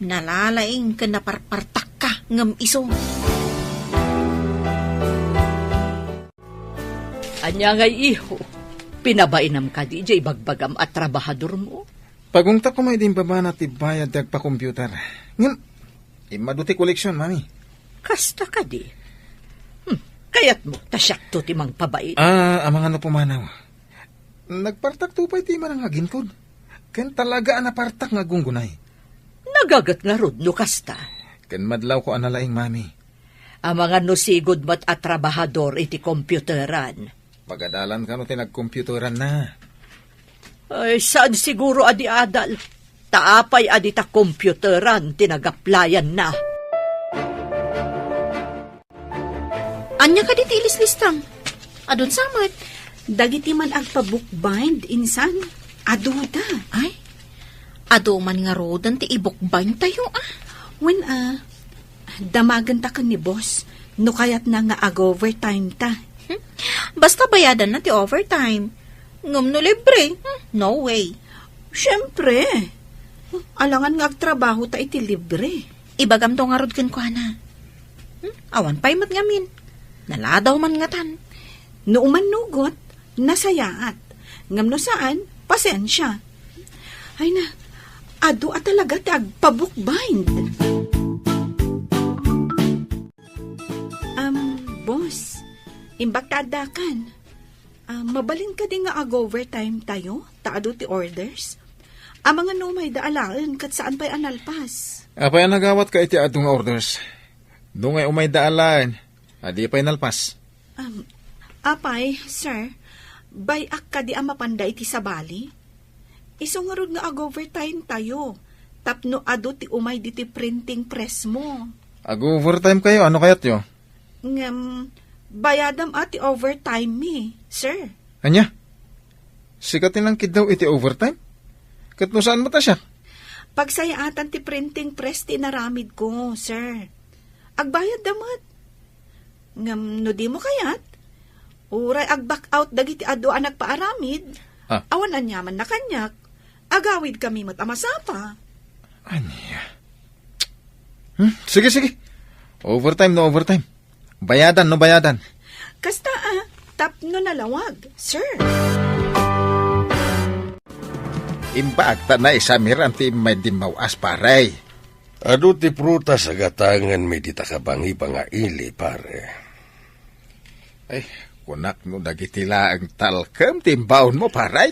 Nalalaing ken naparpartakka ngem isu. Ania ngay, iho? Pinabainam kadi diay ibagbagam a trabahadormo? Pagungtak ko may dimbabana ti bayad ti agpa-computer. Ngem, immadu ti koleksion, Mami. Kasta kadi? Hmm, kayatmo ta siakto ti mangpabain? Ah, amangan no pumanaw. Nagpartakto pay ti imanang aginkod. Ken talaga a napartak nga aggunggunay. Nagaget ngarud no kasta. Ken madlawko a nalaing, Mami. Amangan no sigud met a trabahador iti computeran. Pagadalan kano ti nagcomputeranna. Ay, saan siguro a di adal. Ta apay a dita computeran ti nagaplayanna? Ania kadi ti ilislistam? Adun sa met. Dagiti man agpa-bookbind, insan, aduda. Ay, adu man ngaruden ti i-bookbind tayo, ah. Wen, ah, damagenta ken ni boss, no kayatna nga ag-overtime ta. Hmm? Basta bayadanna ti overtime. Ngem no libre, hmm, no way. Siempre. Alangan nga agtrabaho ta iti libre. Ibagamto ngarud kenkuana. Hmm? Awan pay met ngamin. Naladaw man ngatan. No umannugot, nasayaat. Ngem no saan, pasensia. Ay na, adu a talaga ti agpa-bookbind. Um, boss, imbag ta addakan. Ah, mabalin kadi nga ag-overtime tayo, ta adu ti orders? Amangan no umayda alaen ket saan pay a nalpas. Apay a nagawatka iti adu nga orders? No ngay umayda alaen, adi pay nalpas. Um, apay, sir, bay-ak kadi a mapanda iti sabali? Isu ngarud nga ag-overtime tayo, tapno adu ti umay diti printing press mo. Ag-overtime kayo, ano kayatyo? Ngem, bayadam a ti overtime mi, sir. Ania? Sika ti nangkiddaw iti overtime? Ket no saan met a siak? Pagsayaatan ti printing press ti inaramid ko, sir. Agbayad da met. Ngem no dimo kayat, uray ag-back out dagiti adu a nagpaaramid, Ah. awan aniamanna kaniak, agawidkami met a masapa. Ania? Hmm? Sige, sige. Overtime no overtime. Bayadan no bayadan. Kasta, ah, tapno nalawag, sir. Imbag ta naisamiran ti immay dimmaw-as, pare. Adu ti prutas a gatangenmi dita kabangibang a ili, pare. Ay, kunak no dagiti laeng talkem ti imbaonmo, pare?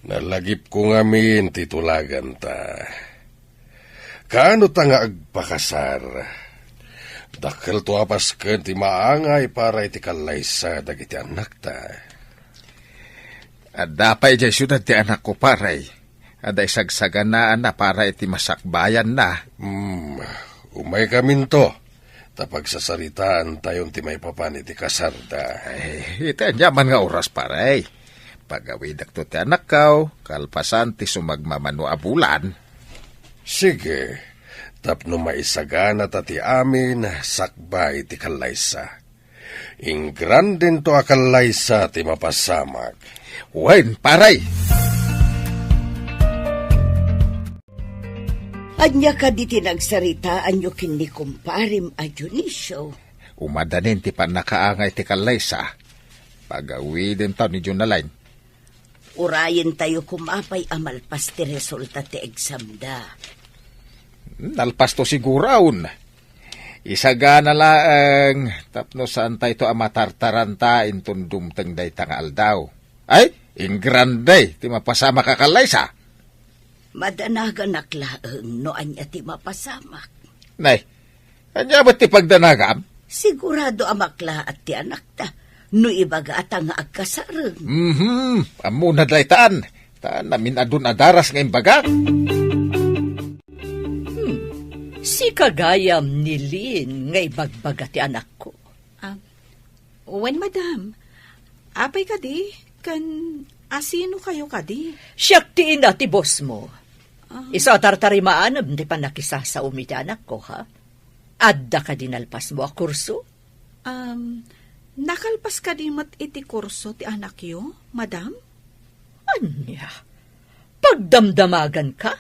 Nalagipko ngamin ti tulaganta. Kaano ta nga agpakasar? Dakkelto a pasken ti maangay para iti kallaysa dagiti annakta. Adda pay idiay siudad ti anakko, pare. Adda isagsaganaanna para iti masakbayanna. Hmm, umaykaminto, ta pagsasaritaantayon ti maipapan iti kasarda. Ay, iti aniaman nga oras, pare. Pagawidekto ti anakkaw, kalpasan ti sumagmamano a bulan. Sige, tapno maisagana ta ti amin sakbay ti kallaysa. Ingrandento a kallaysa ti mapasamak. Wen, pare! Ania kadi ti nagsaritaanyo ken ni kumparem a Dionisio? Umadanin ti pannakaangay ti kallaysa. Pagawidentaw ni Jonalyn. Urayentayo koma pay a malpas ti resulta ti examda. Nalpasto siguraon. Isagana laeng tapno saantayto a matartaranta inton dumteng dayta nga aldaw. Ay, ingrande ti mapasamak a kallaysa. Madanaganak laeng no ania ti mapasamak. Nay, ania met ti pagdanagam? Sigurado a maklaat ti anakta no ibagata nga agkasareng. Mhm, ammona daytan. Ta namin-adun a daras nga imbagak. Hmm, sika gayam ni Lynn nga ibagbaga ti anakko. Ah, wen, madam. Apay kadi? Ken asino kayo kadi? Siak ti ina ti boss mo. Ah. Isu a tartarimaanam ti pannakisasaom iti anakko, ha? Adda kadi nalpasmo a kurso? Um, nakalpas kadi met iti kurso ti anakyo, madam? Ania? Pagdamdamaganka?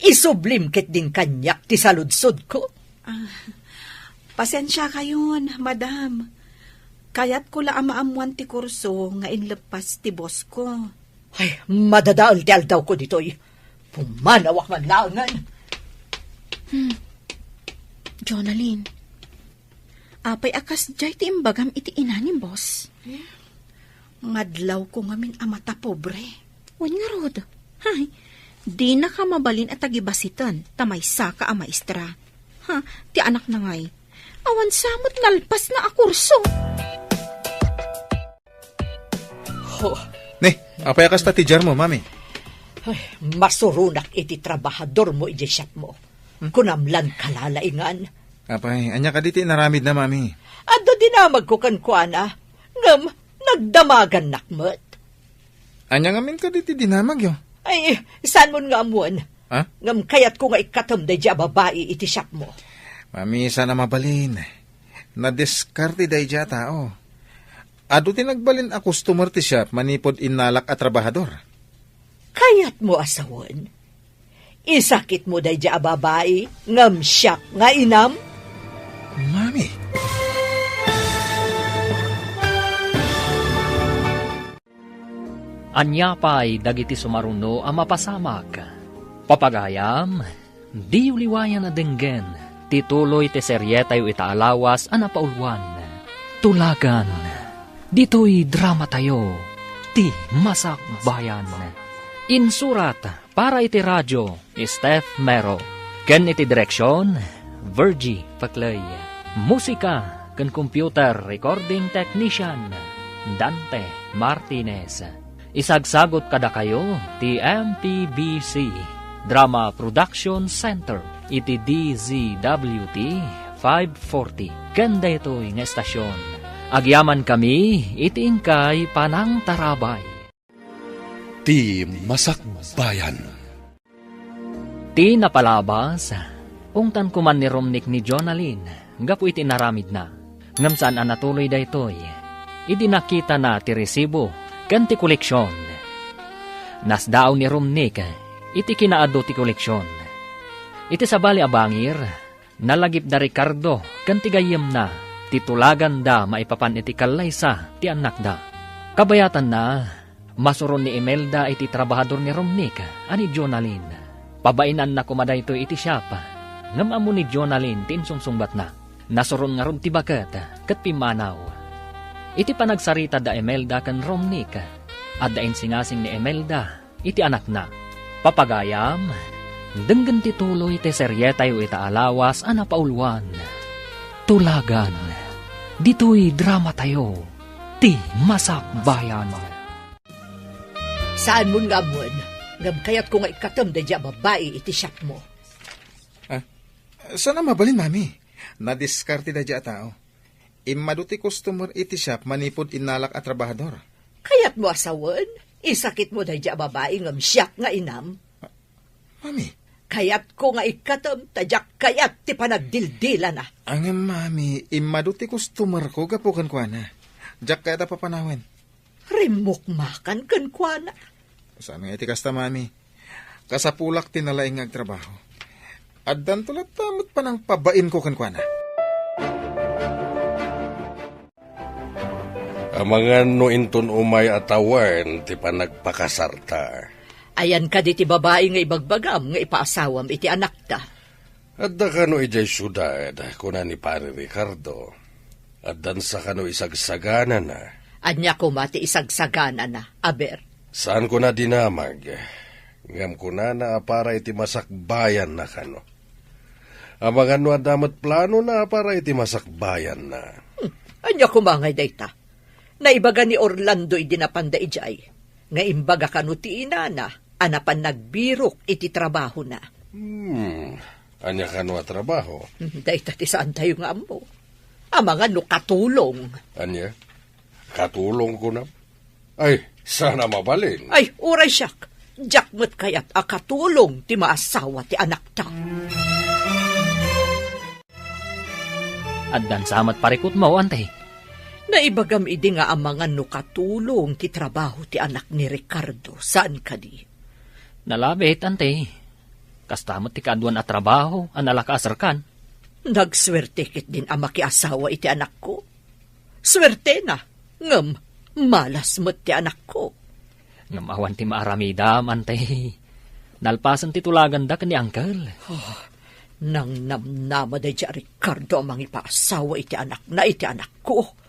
Isublim ketdin kaniak ti saludsodko. Ah, pasensiakayon, madam. Kayatko la a maammoan ti kurso nga inleppas ti boss ko. Ay, madadael ti aldawko ditoy. Pumanawak man laengen. Hmm. Jonalyn, apay a kasdiay ti imbagam iti ina ni boss? Eh, madlawko ngamin a matapobre. Wen ngarud, hay, dinaka mabalin a tagibasiten ta maysaka a maestra. Ha, ti anakna ngay, awan sa met nalpasna a kurso. Ho. Ni, apay a kasta ti diarmo, mami? Ay, masuronak iti trabahadormo idiay shopmo. Hmm? Kunam lan kalalaingan. Apay, ania kadi ti inaramidna, mami? Adda dinamagko kenkuana, ngem nagdamagannak met. Ania ngamin kadi ti dinamagyo? Ay, saanmon nga ammoen. Ha? Ngem kayatko nga ikkatem daydiay a babai iti shopmo. Mami, saan a mabalin. Nadiskarte daydiay a tao. Adu ti nagbalin a customer ti shop manipud innalak a trabahador. Kayatmo a sawen? Isakitmo daydiay a babai ngem siak nga inam? Mami. Ania pay dagiti sumaruno a mapasamak? Papagayam, diyo liwayan a denggen ti tuloy ti serietayo ita a lawas a napauluan. Tulagan, ditoy dramatayo, ti Masakbayan. Insurat para iti radio, Steph Mero. Ken iti direksion, Virgie Paclay. Musika ken computer recording technician, Dante Martinez. Isagsagot kadakayo ti M P B C Drama Production Center iti D Z W T five forty. Ken daytoy nga estasion, agyamankami iti inkay panangtarabay. Ti Masakbayan. Ti napalabas, ungtan koman ni Romnick ni Jonalyn gapu iti inaramidna, ngem saan a natuloy daytoy idi nakitana ti resibo ken ti koleksion. Nasdaaw ni Romnick iti kinaadu ti koleksion. Iti sabali a bangir, nalagip da Ricardo ken ti gayyemna ti tulaganda maipapan iti kallaysa ti annakda. Kabayatanna, masuron ni Imelda iti trabahador ni Romnick a ni Jonalyn. Pabainanna koma daytoy iti shop. Ngem ammo ni Jonalyn ti insungsungbatna. Nasuron ngarud ti baket ket pimmanaw. Iti panagsarita da Imelda ken Romnick, adda insingasing ni Imelda iti anakna. Papagayam, denggen ti tuloy ti serietayo ita a lawas a napauluan. Tulagan. Ditoy dramatayo, ti Masakbayan. Saanmon nga ammoen, ngem kayatko nga ikkatem daydiay a babai iti shopmo. Ah, saan a mabalin, Mami? Nadiskarte daydiay a tao. Immadu ti customer iti shop manipud innalak a trabahador. Kayatmo a sawen? Isakitmo daydiay a babai ngem siak nga inam? Mami. Kayatko nga ikkatem ta diak kayat ti panagdildilana. Ngem, Mami, immadu ti customerko gapu kenkuana. Diak kayat a papanawen. Rimmukmakan kenkuana. Saan nga iti kasta, Mami? Kasapulak ti nalaing nga agtrabaho. Addanto latta met panangpabainko kenkuana. Amangan no inton umay a tawen ti panagpakasarta. Ayan kadi ti babai nga ibagbagam nga ipaasawam iti anakta? Adda kano idiay siudad, kuna ni Pari Ricardo. Addansa kano isagsaganana. Ania koma ti isagsaganana, aber? Saan kona dinamag, ngem kunana a para iti masakbayanna kano. Amangan no adda met planona a para iti masakbayanna. Hmm, ania koma ngay dayta? Naibaga ni Orlando idi napanda idiay, nga imbaga kano ti inana a napan nagbirok iti trabahona. Hmm, ania kano a trabaho? Hmm, dayta ti saantayo nga ammo. Amangan no katulong. Ania? Katulong kunam? Ay, saan a mabalin. Ay, uray siak. Diak met kayat a katulong ti maasawa ti anakta. Addansa met parikutmo, Ante? Naibagam idi nga amangan no katulong ti trabaho ti anak ni Ricardo, saan kadi? Nalabit, Ante. Kasta met ti kaaduan a trabaho a nalaka a serkan. Nagsuerte ketdin a makiasawa iti anakko. Suertena, ngem malas met ti anakko. Ngem awan ti maaramidam, Ante. Nalpasen ti tulaganda ken ni Uncle. Oh, nangnamnama daydiay a Ricardo a mangipaasawa iti anakna iti anakko.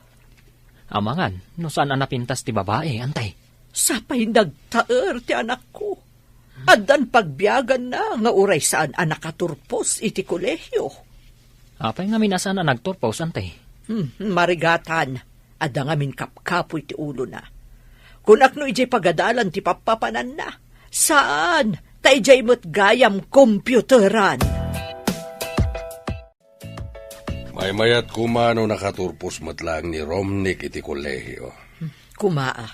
Amangan no saan a napintas ti babai, Ante? Sapay nagtaer ti anakko. Addan pagbiaganna nga uray saan a nakaturpos iti kolehio. Apay ngamin a saan a nagturpos, Ante? Hmm, marigatan. Adda ngamin kapkapoy ti ulona. Kunak no idiay pagadalan ti pappapananna. Saan, ta idiay met gayam kompiyuteran. Maymayat koma no nakaturpos met laeng ni Romnick iti kolehio. Koma a,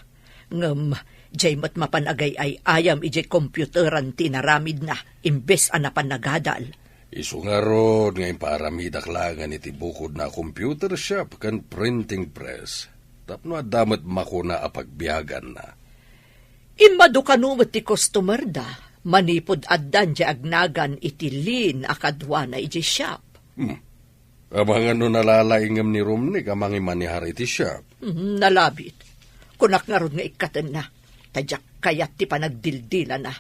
ngem diay met mapan agay-ay-ayam idiay kompiyuteran ti inaramidna imbes a napan nagadal. Isu ngarud nga impaaramidak laengen iti bukodna a computer shop ken printing press tapno adda met makuna a pagbiaganna. Immadu kano met ti customerda manipud addan diay agnagan iti lin a kaduana idiay shop. Hmm. Amangan no nalalaingem ni Romnick a mangimanehar iti shop. Hmm, nalabit. Kunak ngarud nga ikkatenna, ta diak kayat ti panagdildilana.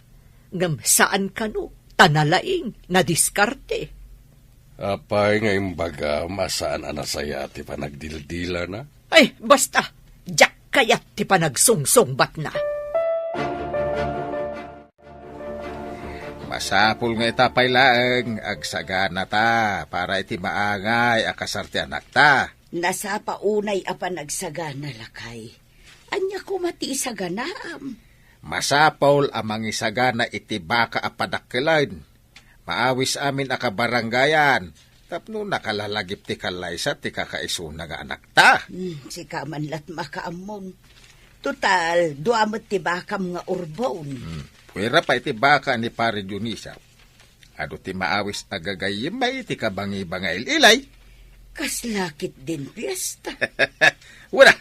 Ngem saan kano, ta nalaing, nadiskarte. Apay nga imbagam a saan a nasayaat ti panagdildilana? Ay, basta! Diak kayat ti panagsungsungbatna. Masapul nga ita pay laeng, agsaganata para iti maangay a kasar ti anakta. Nasapa unay a panagsagana, lakay. Ania koma ti isaganaam? Masapul a mangisagana iti baka a padakkelen. Maawis amin a kabarangayan tapno nakalalagip ti kallaysa ti kakaisuna nga anakta. Hmm, sika man lat makaammon. Total, dua met ti bakam nga urbon. Hmm, puwera pay ti baka ni Pari Dionisia. Adu ti maawis a gagayyem ti kabangibangail-ilay. Kasla ketdin fiesta. Wala.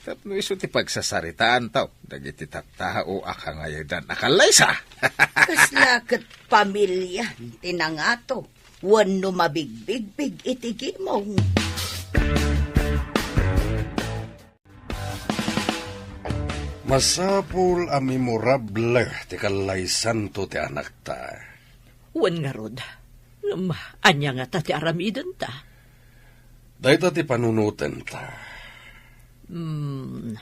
Tapno isu ti pagsasaritaantaw dagiti tattao a kangayedan a kallaysa. Kasla ket pamilian ti nangato wenno mabigbigbig iti gimong. Masapul a memorable ti kallaysanto ti anakta. Wen ngarud, Ngem ania ngata ti aramidenta? Dayta ti panunotenta. Hmm.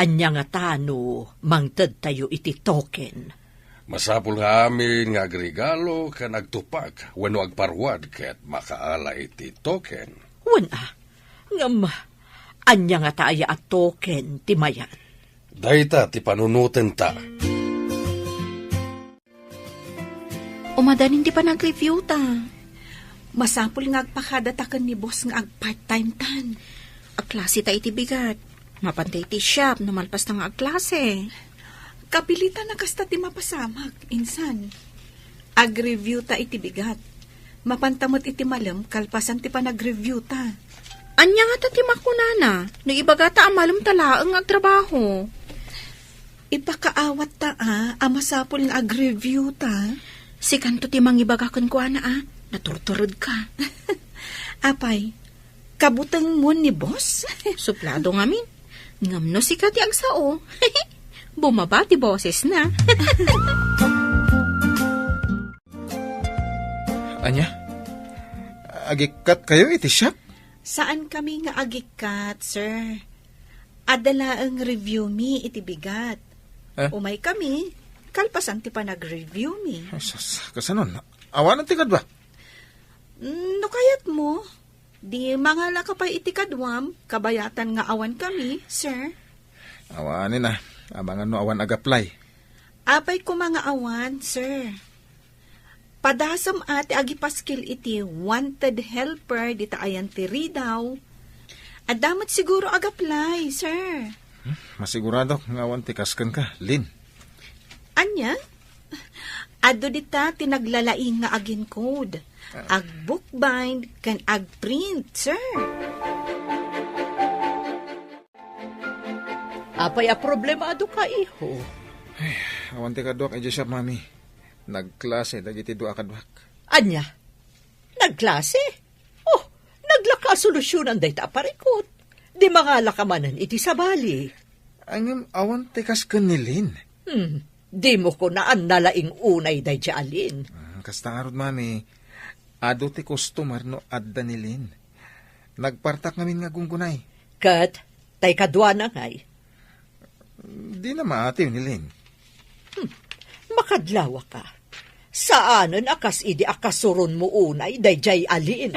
Ania ngata no mangtedtayo iti token? Masapul nga amin nga agregalo ken agtupak wenno agparuad ket makaala iti token. Wen a, ngem ania ngata aya a token ti mayat? Dayta ti panunotenta. Umadanin ti panag-review ta. Masapul nga agpakadata ken ni boss nga ag-part-time tan. Agklase ta iti bigat. Mapanta iti shop no malpas ta nga agklase. Kapilitan a kasta ti mapasamak, insan. Ag-review ta iti bigat. Mapanta met iti malem kalpasan ti panag-review ta. Ania ngata ti makunana no ibagata a malem ta laeng nga agtrabaho? Ipakaawat ta a, a masapul nga ag-review ta. Sikanto ti mangibaga kenkuana a, naturtured ka. Apay, kabutengmo ni boss? Suplado ngamin. Ngem no sika ti agsao, bumaba ti bosesna. Ania? Agikkat kayo iti shop? Saan kami nga agikkat, sir. Adda laeng review mi iti bigat. Eh? Umay kami, kalpasan ti panag-review mi. Ay, sus, kasanon? Awanen ti kadua? Mm, no kayatmo, di mangala ka pay iti kaduam, kabayatan nga awan kami, sir. Awanen a, amangan no awan agaplay. Apay koma nga awan, sir. Padasem a ti agipaskil iti wanted helper dita ayan ti Ridao. Adda met siguro agaplay, sir. Hmm, masiguradok nga awan ti kaskenka, Lin. Ania? Adu dita ti naglalaing nga agincode, agbookbind, ken agprint, sir. Apay a problema adu ka, iho? Ay, awan ti kaduak idiay shop, Mami. Nagklase dagiti dua a kaduak. Ania? Nagklase? Oh, naglaka a solusyonan dayta a parikut. Di mangala ka manen iti sabali. Ay, ngem awan ti kas ken ni Lin. Hmm, dimo kunaan nalaing unay daydiay a Lin. Ah, kasta ngarud, Mami. Adu ti customer no adda ni Lin. Nagpartak ngamin nga gunggunay. Ket, tay kaduana ngay? Dina maatiw ni Lin. Hmm, makadlawa ka. Saanen a kas idi a kasuronmo unay daydiay a Lin.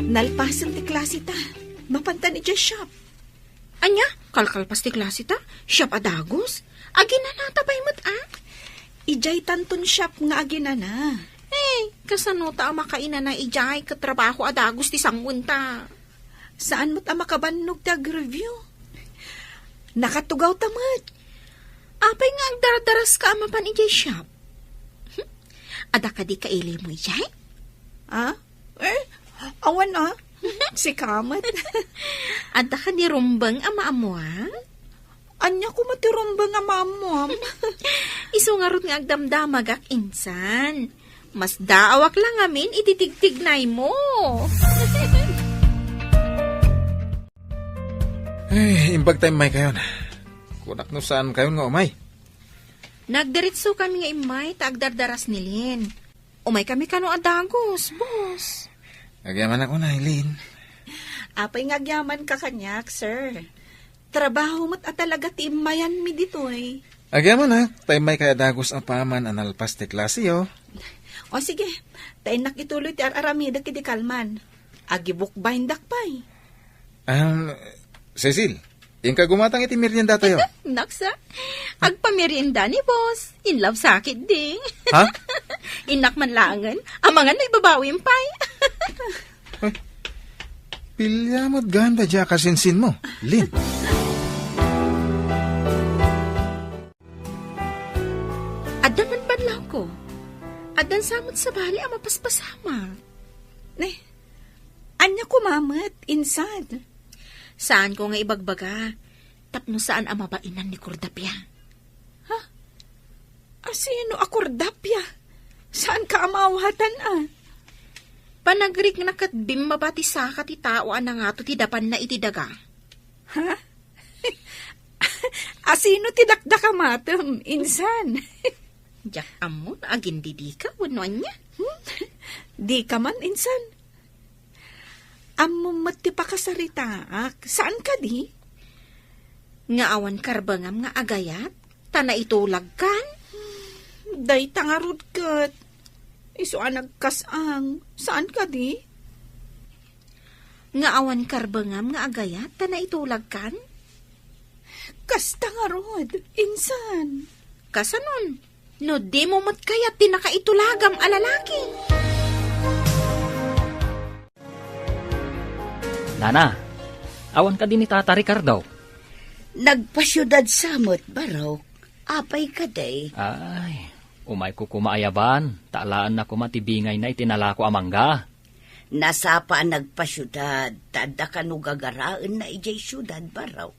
Nalpasen ti klase ta. Mapantan idiay shop. Ania? Kalkalpas ti klase ta? Shop a dagus? Aginanata pay met a? Idiay tanton shop nga aginana. Eh, kasano ta a makainana idiay ket trabaho a dagus ti sanguenta? Saan met a makabannog ti agreview? Nakatugaw ta met. Apay nga agdardaras ka a mapan idiay shop? Adda kadi kailimo idiay? Ah? Eh, awan a. Sika met. Adda kadi rumbeng a maammuam? Ania koma ti rumbeng a maammuam? Isu ngarud nga agdamdamagak insan. Masdaawak la ngamin iti tigtignaymo. Ay, imbag ta immaykayon. Kunak no saankayon nga umay. Nagdiretso kami nga immay ta agdardaras ni Lin. Umay kami kano a dagus, boss. Agyamanak unay, Lin. Apay nga agyamanka kaniak, sir. Trabaho met a talaga ti immayanmi ditoy. Agyamanak, ta immaykay a dagus apaman a nalpas ti klaseyo. O sige, ta innak ituloy ti ar-aramidek idi kalman. Agibookbindak pay. Um, Cecil, inka gumatang iti meriendatayo. Naksa, agpamerienda ni boss. In love sakit di. Ha? Innak man laengen, amangan no ibabawim pay. Ay, pilya met ganda dia kasinsinmo, Lin. Adda man banlawko. Addan sa met sabali a mapaspasamak. Ne, ania koma met, insan? Saanko nga ibagbaga, tapno saan a mabainan ni Cordapia. Ha? Asino a Cordapia? Saanka a maawatan a? Panagrikna ket bimmaba ti saka ti tao a nangato ti dapanna iti daga. Ha? Asino ti dakdakamatem, insan? Diak ammo no agindidika wenno ania. Hmm? Dika man, insan. Ammom met ti pakasaritaak, saan kadi? Nga awan karbengam nga agayat, ta naitulagkan? Dayta ngarud ket. Isu a nagkas-ang, saan kadi? Nga awan karbengam nga agayat, ta naitulagkan? Kasta ngarud, insan. Kasanon? No dimo met kayat ti nakaitulagam a lalaki. Nana, awan kadi ni Tata Ricardo? Nagpasiudad sa met, Barok. Apay kadi? Ay, umayko koma ayaban, ta alaenna koma ti bingayna iti nalako a mangga. Nasapa a nagpasiudad, ta adda kano gagaraenna idiay siudad, Barok.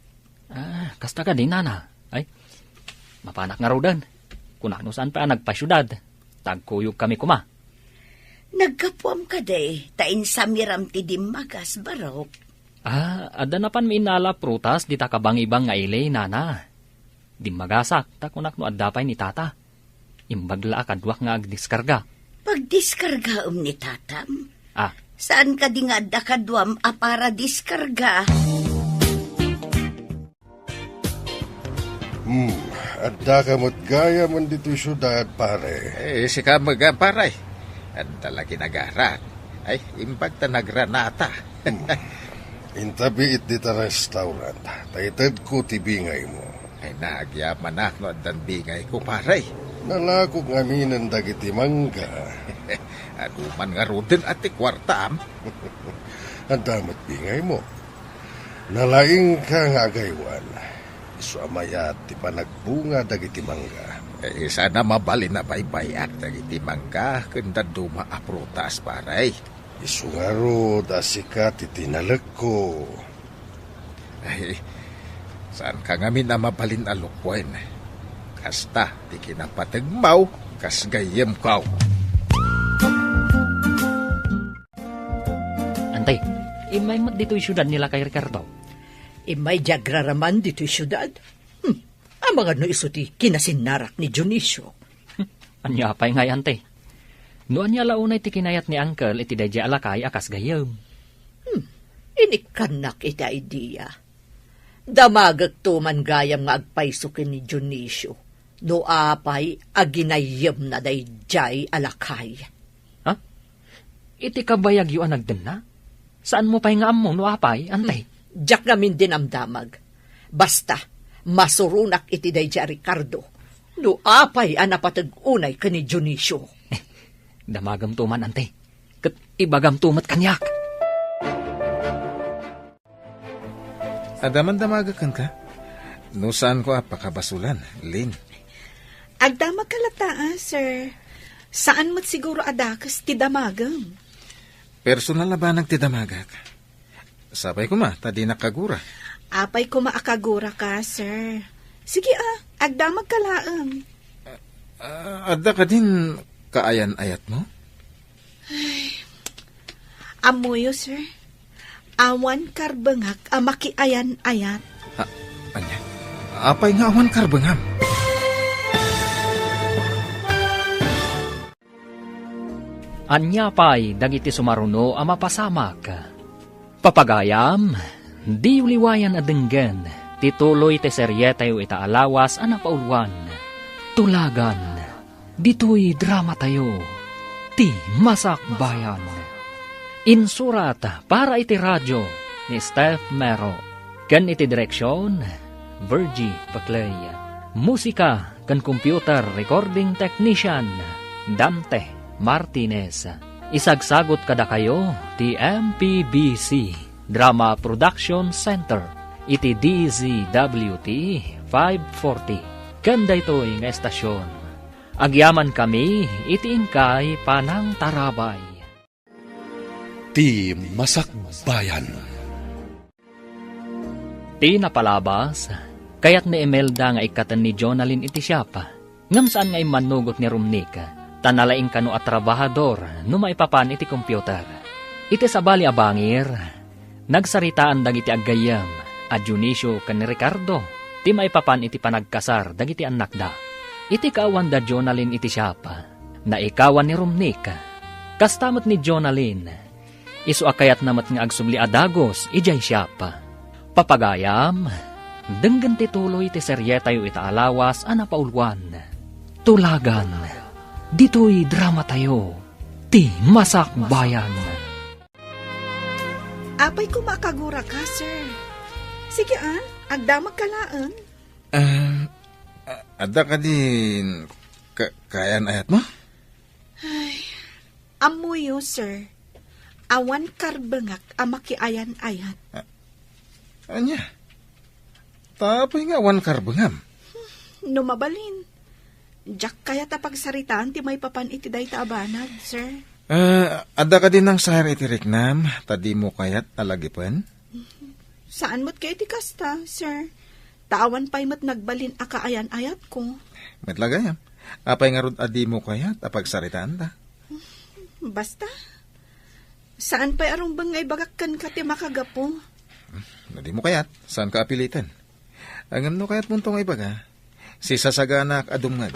Ah, kasta kadi, Nana? Ay, mapanak ngaruden. Kunak no saan pay a nagpasiudad. Ta agkuyogkami koma. Naggapuam kadi, ta insamiram ti dimmagas, Barok. Ah, adda napanmi innala a prutas dita kabangibang nga ili, Nana. Dimmagasak, ta kunak no adda pay ni Tata. Imbag la a kaduak nga agdiskarga. Pagdiskargaem ni Tatam? Ah. Saan kadi nga adda kaduam a para diskarga? Hmm, addaka met gayamen ditoy siudad, pare. Eh, sika met, pare. Adda la ginagarak. Ay, imbag ta nagranata. Hmm. Inta biit dita restaurant. Ta itedko ti bingaymo. Ay, nagyamanak no addan bingayko, pare. Nalakok ngaminen dagiti mangga. Adu man ngaruden a ti kuartam. Adda met bingaymo. Nalaingka nga agaywan. Isu a mayat ti panagbunga dagiti mangga. Eh, saan a mabalin a baybay-ak dagiti mangga ken dadduma a prutas, pare. Isu ngarud a sika ti tinalekko. Ay, saanka ngamin a mabalin a lukuen. Kasta ti kinapategmaw, kas gayyemko. Antay, immay met ditoy siudad ni Lakay Ricardo? Immay di agraraman ditoy siudad. Hmm, amangan no isu ti kinasinnarak ni Dionisio. Hmm, ania pay ngay, Ante? No ania la unay ti kinayat ni Uncle iti daydiay a lakay a kas gayyem? Hmm, inikkannak iti idea. Damagekto man gayam nga agpayso ken ni Dionisio no apay a ginayyemna daydiay a lakay. Ha? Iti kabayagyo a nagdenna? Saanmo pay nga ammo no apay, Ante? Hmm. Diak ngamin dinamdamag. Basta, masuronak iti daydiay a Ricardo no apay a napateg unay ken ni Dionisio. Eh, damagemto man, Ante. Ket ibagamto met kaniak. Adda man damagek kenka? No saanko a pakabasulan, Lin. Agdamagka latta, a, sir. Saan met siguro a dakes ti damagem. Personal a banag ti damagek. Sapay koma, ta dinak kagura. Apay koma a kaguraka, sir. Sige, a, agdamagka laeng. Ah, adda kadin kaayan-ayatmo? Ay, ammoyo, sir. Awan karbengak a makiayan-ayat. Ha? Ania? Apay nga awan karbengam? Ania pay dagiti sumaruno a mapasamak? Papagayam, diyo liwayan a denggen ti tuloy ti serietayo ita a lawas a napauluan, Tulagan ditoy dramatayo, Ti Masakbayan. Insurat para iti radio ni Steph Mero, ken iti direksion, Virgie Paclay. Musika ken computer recording technician, Dante Martinez. Isagsagut kadakayo ti M P B C Drama Production Center iti D Z W T five forty. Ken daytoy nga estasion, agyamankami iti inkay panangtarabay. Ti Masakbayan. Ti napalabas, kayat ni Imelda nga ikkaten ni Jonalyn iti siop, ngem saan nga immannugot ni Romnick, ta nalaing kano a trabahador no maipapan iti computer. Iti sabali a bangir, nagsaritaan dagiti aggayyem a Dionisio ken ni Ricardo ti maipapan iti panagkasar dagiti annakda. Iti kaawan da Jonalyn iti siapa, naikawan ni Romnick. Kasta met ni Jonalyn, isu a kayatna met nga agsubli a dagus idiay siapa. Papagayam, denggen ti tuloy ti serietayo ita a lawas a napauluan. Tulagan, ditoy dramatayo, ti Masakbayan. Apay koma a kaguraka, sir? Sige, a, agdamagka laeng. Ah, a-, adda kadin ka-, kaayan-ayatmo? Ay, ammoyo, sir. Awan karbengak a makiayan-ayat. Ah, ania? Ta apay nga awan karbengam? No mabalin, diak kayat a pagsaritaan ti maipapan iti dayta a banag, sir. Ah, adda kadi nangsayang iti riknam, ta dimo kayat a lagipen? Saan met kaya ti kasta, sir? Ta awan pay met nagbalin a kaayan-ayatko. Met la gayam, apay ngarud a dimo kayat a pagsaritaanta? Basta, saan pay a rumbeng nga ibagak kenka ti makagapu. No dimo kayat, saanka a piliten. Ngem no kayatmonto nga ibaga, sisasaganak a dumngeg.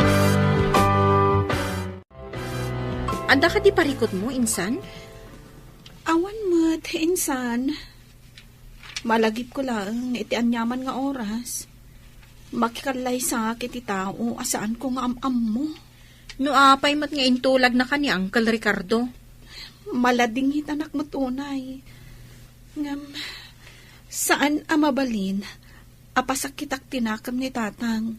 Adda kadi parikutmo, insan? Awan met, insan. Malagipko laeng iti aniaman nga oras. Makikallaysak iti tao a saanko nga am-ammo. No apay met nga intulagna ken ni Uncle Ricardo? Maladingitanak met unay. Ngem, saan a mabalin a pasakitak ti nakem ni Tatang.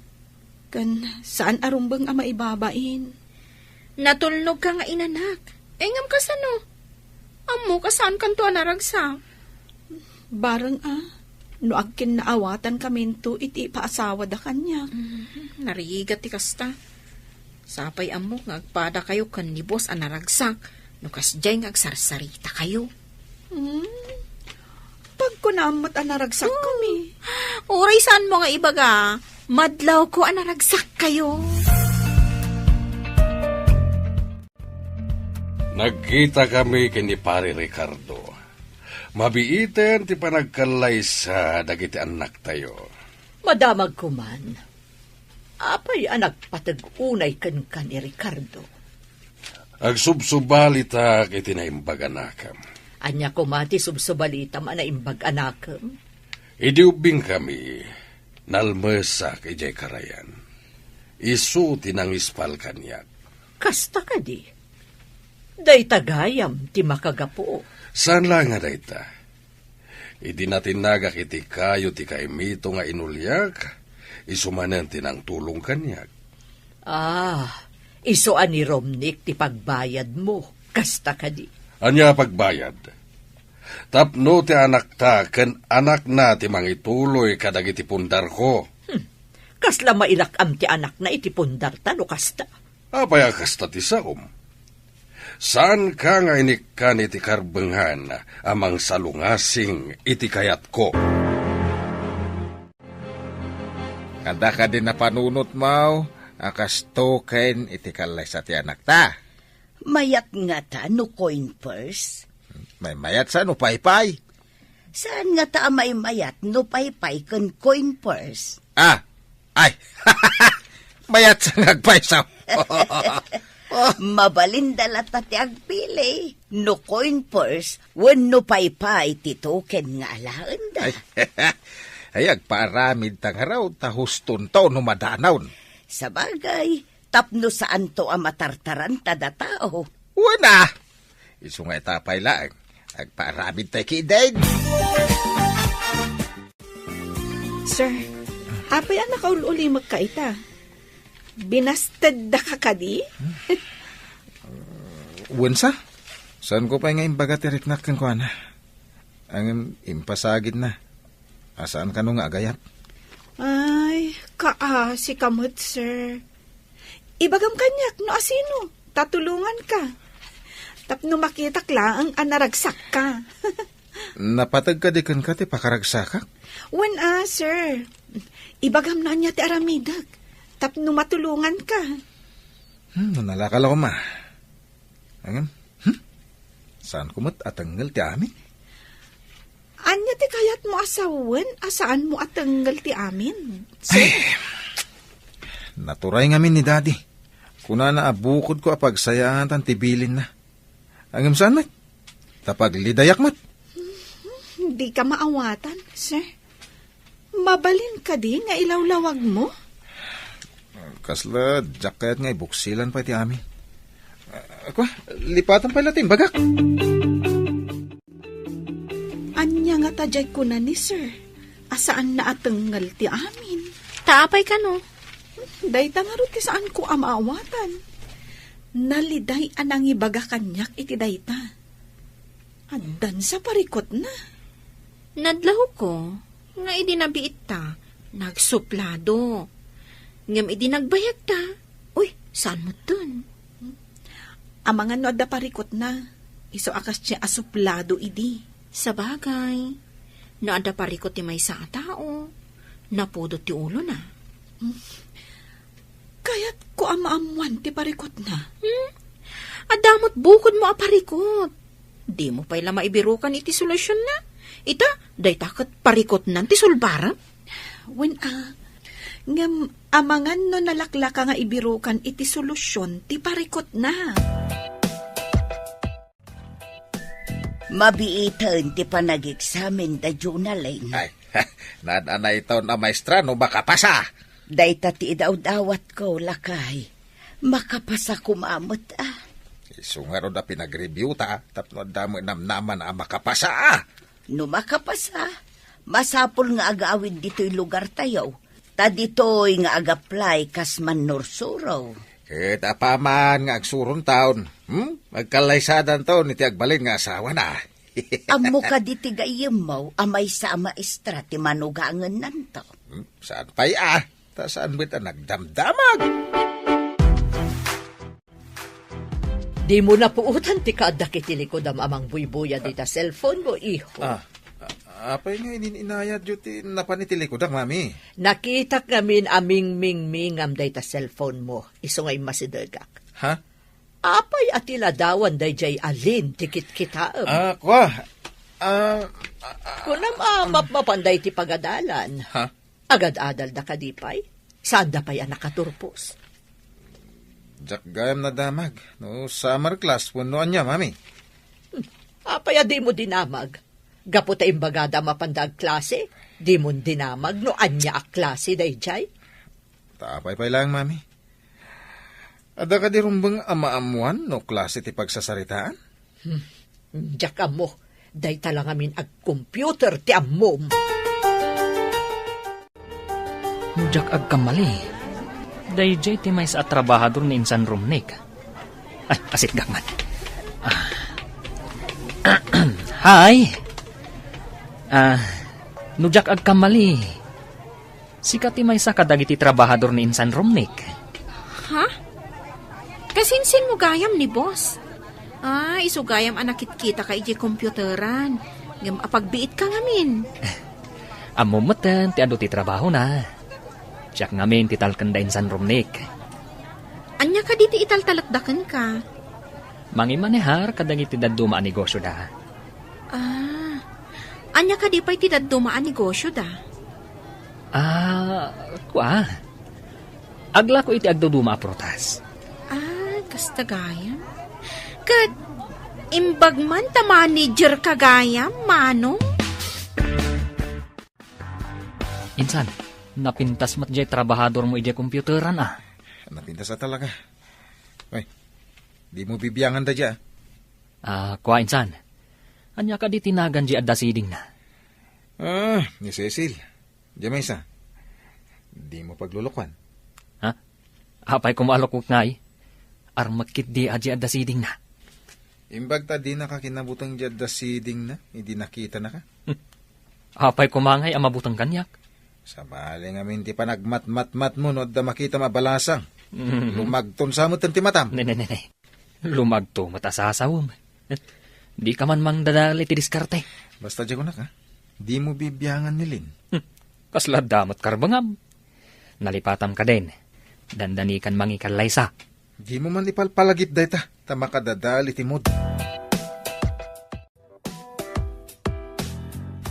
Ken saan a rumbeng a maibabain. Natulnogka nga inanak. Ay, ngem kasano? Ammok a saankanto a naragsak. Bareng a, no agkinnaawatankaminto iti ipaasawada kaniak. Mhm, narigat ti kasta. Sapay ammok nga agpadakayo ken ni boss a naragsak, no kasdiay nga agsarsarita kayo. Hmm? Pagkunam met a naragsak kami. Uray saanmo nga ibaga, madlawko a naragsak kayo. Nagkita kami ken ni Pare Ricardo. Mabiiten ti panagkallaysa dagiti annaktayo. Madamag koman. Apay a nagpateg unay kenka ni Ricardo? Agsubsubalitak iti naimbag a nakem. Ania koma ti subsubalitam a naimbag a nakem? Idi ubbingkami, nalmesak idiay karayan. Isu ti nangispal kaniak. Kasta kadi? Dayta gayam ti makagapu. Saan laeng a dayta. Idi natinnagak iti kayo ti kaimito nga inuliak, isu manen ti nangtulong kaniak. Ah, isu a ni Romnick ti pagbayadmo, kasta kadi? Ania a pagbayad? Tapno ti anakta ken anakna ti mangituloy kadagiti pundarko. Hmm. Kasla mairak-am ti anakna iti pundarta no kasta? Apay a kasta ti saom? Saanka nga inikkan iti karbengan a mangsalungasing iti kayatko. Adda kadi napanunotmo a kasto ken iti kallaysa ti anakta? Mayat ngata no coin purse? Maymayat sa no paypay? Saan ngata a maymayat no paypay ken coin purse? Ah, ay, mayat sa nga agpayso. Mabalinda latta ti agpili, no coin purse wenno paypay ti token nga alaenda. Ay, ay, agpaaramid ta ngarud ta hustonto no madanaw. Sabagay, tapno saanto a matartaran ta datao. Wen a! Isu nga ita pay laeng, agpaaramid tay kidin. Sir, apay a nakaul-ulimekka ita? Binasteddaka kadi? Wen sa? Saanko pay nga imbaga ti riknak kenkuana. Ngem impasagidna. A saan kano nga agayat? Ay, kaasi ka met, sir. Ibagam kaniak no asino, ta tulonganka. Tapno makitak laeng a naragsakka. Napateg kadi kenka ti pakaragsakak? Wen a, sir. Ibagam no ania ti aramidek, tapno matulonganka. Hmm, no nalakal ako, ma. Ngem, hmm? Saanko met a tengngel ti amin? Ania ti kayatmo a sawen a saanmo a tengngel ti amin, sir? Ay, Naturay ngamin ni Daddy. Kunana a bukodko a pagsayaatan ti bilinna. Ngem saan met? Ta paglidayak met. Dika maawatan, sir. Mabalin kadi nga ilawlawagmo? Kasla diak kayat nga ibuksilan pay ti amin. Ah, kua, lipatan pay la ti imbagak. Ania ngata diay kuna ni sir a saanna a tengngel ti amin? Ta apay kano? Dayta ngarud ti saanko a maawatan. Naliday a nangibaga kaniak iti dayta. Addan sa parikutna. Nadlahokko nga idi nabiitta, nagsuplado. Ngem idi nagbayagta, uy, saan metten? Amangan no adda parikutna, isu a kasdiay a suplado idi. Sabagay, no adda parikut ti maysa a tao, napudot ti ulona. Kayatko a maammuan ti parikutna. Hmm? Adda met bukodmo a parikut. Dimo pay la maibirukan iti solutionna. Ita, dayta ket parikutnan ti sulbarem. Wen a, ngem amangan no nalaklaka nga ibirukan iti solution ti parikutna. Mabiiten ti panageksamen da Jonalyn. Ay, naan-anayton a maestra no makapasa. Dayta ti idawdawatko, lakay. Makapasa koma met a. Isu ngarud a pinag-review ta, tapno adda met namnama a makapasa a. No makapasa, masapul nga agawid ditoy lugartayo, ta ditoy nga agaplay kas mannursuro. Ket apaman nga agsurontaon, hmm? Agkallaysadanton iti agbalin nga asawana. Ammo kadi ti gayyemmo a maysa a maestra ti manugangennanto? Hmm? Saan pay a? Ta saan met a nagdamdamag? Dimo napuotan ti kaaddak iti likudam a mangbuybuyad ita cellphone mo, iho. Ah, a-, apay nga inin-inayatyo ti napan iti likudak, Mami? Nakitak ngamin a mingmingmingam dayta cellphone mo, isu nga immasidegak. Ha? Apay a ti ladawan daydiay a Lynn ti kitkitaem? Ah, kua. Ah, ah, ah, Kunam a mapmapan daydi pagadalan. Ha? Agad-adalda kadi pay? Saanda pay a nakaturpos? Diak gayam nadamag no summer class wenno ania, Mami. Hmm. Apay a dimo dinamag? Gapu ta imbagada a mapanda agklase, dimon dinamag no ania a klase daydiay? Ta apay pay laeng, Mami? Adda kadi rumbeng a maammuan no klase ti pagsasaritaan? Hmm. Diak ammo. Dayta la ngamin agcomputer ti ammom. No diak agkamali, daydiay ti maysa a trabahador ni Insan Romnick. Ay, asitgak man. Ah. Hi! Ah, no diak agkamali, sika ti maysa kadagiti trabahador ni Insan Romnick. Ha? Kasinsinmo gayam ni boss? Ah, isu gayam a nakitkitaka idiay computeran. Ngem apagbiitka ngamin. Ammom metten ti adu ti trabahona. Siak ngamin ti talken da Insan Romnick. Ania kadi ti italtalekda kenka? Mangimanehar kadagiti dadduma a negosioda. Ah, ania kadi pay ti dadduma a negosioda? Ah, kua. Aglako iti agduduma a prutas. Ah, kasta gayam. Ket imbag man ta manager ka gayam, Manong? Insan, napintas met diay trabahador mo idiay computeran, ah. Napintas a talaga. Ay, di mo bibiangan da dia. Ah, kua, Insan. Ania kadi ti nagan diay adda sidingna? Ah, ni Cecil. Diay maysa. Di mo paglulukuan. Ha? Apay koma a lukok ngay? Armek ketdi a diay adda sidingna. Imbag ta dinaka kinabuteng diay adda sidingna, idi nakitanaka. Hmm. Apay koma ngay a mabuteng kaniak? Sabali ngamin ti panagmatmatmatmo no adda makitam a balasang. Mm. Lumagton sa met ti matam. Ne, ne, ne, ne. Lumagto met a sasawem. Dika man mangdadal iti diskarte. Basta diay kunak, ha? Di mo bibiangan ni Lynn. Hmm. Kasla adda met karbengam. Nalipatam kadin. Dandanikan mangikallaysa. Di mo man ipalpalagip dayta, ta makadadal iti mood.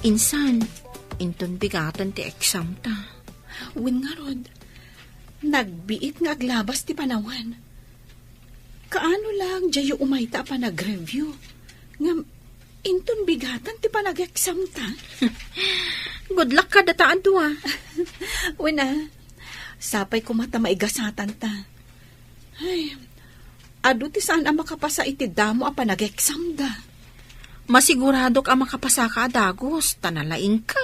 Insan, inton bigaten ti exam ta. Wen ngarud, Nagbiit nga aglabas ti panawen. Kaano lang diayo umayta a panag-review? Ngem inton bigatan ti panag-exam ta? Good luck kadata a dua. Wen a, sapay koma ta maigasatan ta. Ay, adu ti saan a makapasa iti damo a panag-exam da. Masiguradok a makapasaka a dagus, ta nalaingka.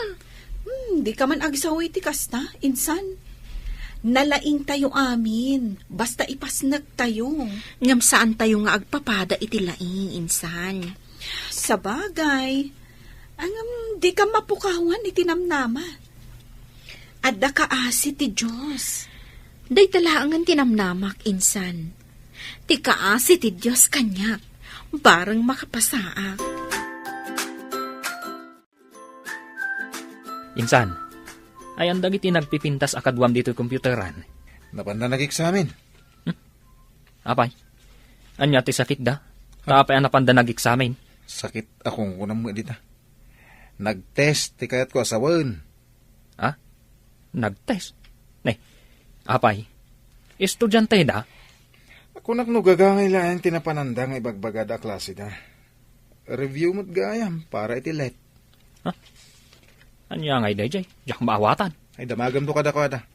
Hmm, dika man agsaw iti kasta, insan. Nalaingtayo amin, basta ipasnektayo. Ngem saantayo nga agpapada iti laing, insan. Sabagay, ngem dika mapukawan iti namnama. Adda kaasi ti Dios. Dayta laengen ti namnamak, insan. Ti kaasi ti Dios kaniak, bareng makapasaak. Insan, ayan dagiti nagpipintas a kaduam ditoy computeran? Napanda nag-examine. Apay, ania ti sakitda? Ta apay a napanda nag-examine? Sakit a kungkunam nga dita. Nag-test ti kayatko a sawen. Ha? Nag-test? Ne, apay, estudiante da? Kunak no gagangay laeng ti napananda nga ibagbagada a klase da. Review met gayam para iti let. Ha? Ania ngay dayjay? Diak maawatan. Ay, damagamto kadakuada.